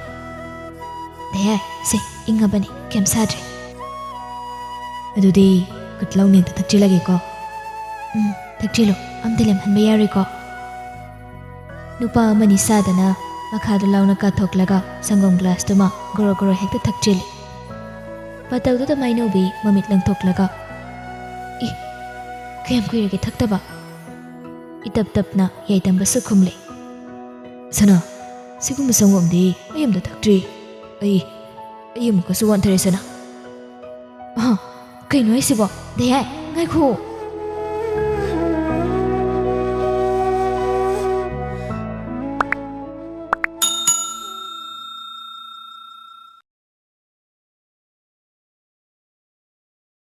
"ꯗꯌꯥꯏ, ꯁꯦ, ꯏꯪꯉꯕꯅꯤ, ꯀꯩꯝ ꯁꯥꯗ꯭ꯔꯦ꯫ ꯑꯗꯨꯗꯤ ꯈꯨꯠꯂꯧꯅꯦꯛꯇ ꯊꯛꯆꯤꯜꯂꯒꯦꯀꯣ?" "ꯎꯝ, ꯊꯛꯆꯤꯜꯂꯨ, ꯑꯝꯇ ꯂꯦꯝꯍꯟꯕ ꯌꯥꯔꯣꯏꯀꯣ?" ꯅꯨꯄꯥ ꯑꯃꯅꯤ ꯁꯥꯗꯅ ꯃꯈꯥꯗ ꯂꯥꯎꯅ ꯀꯥꯊꯣꯛꯂꯒ ꯁꯪꯒꯣꯝ ꯒ꯭ꯂꯥꯁꯇꯨꯃ ꯒꯣꯔꯣ ꯒꯣꯔꯣ ꯍꯦꯛꯇ ꯊꯛꯆꯤꯜꯂꯤ꯫ ꯃꯇꯧꯗꯨꯗ ꯃꯥꯏꯅꯧꯕꯤ ꯃꯃꯤꯠ ꯂꯪꯊꯣꯛꯂꯒ, "ꯏ, ꯀꯌꯥꯝ ꯀꯨꯏꯔꯒꯦ ꯊꯛꯇꯕ?" ꯏꯇꯞ ꯇꯞꯅ ꯌꯥꯏꯇꯝꯕꯁꯨ ꯈꯨꯝꯂꯦ꯫ "ꯁꯅꯥ, ꯁꯤꯒꯨꯝꯕ ꯁꯪꯒꯣꯝꯗꯤ ꯑꯩ ꯑꯝꯇ ꯊꯛꯇ꯭ꯔꯤ꯫ ꯑꯩ, ꯑꯩ ꯑꯃꯨꯛꯀꯁꯨ ꯋꯥꯟꯊꯔꯦ, ꯁꯅꯥ꯫" "ꯑꯍ, ꯀꯩꯅꯣ ꯍꯥꯏꯁꯤꯕꯣ? ꯗꯌꯥꯏ, ꯉꯥꯏꯈꯣ!"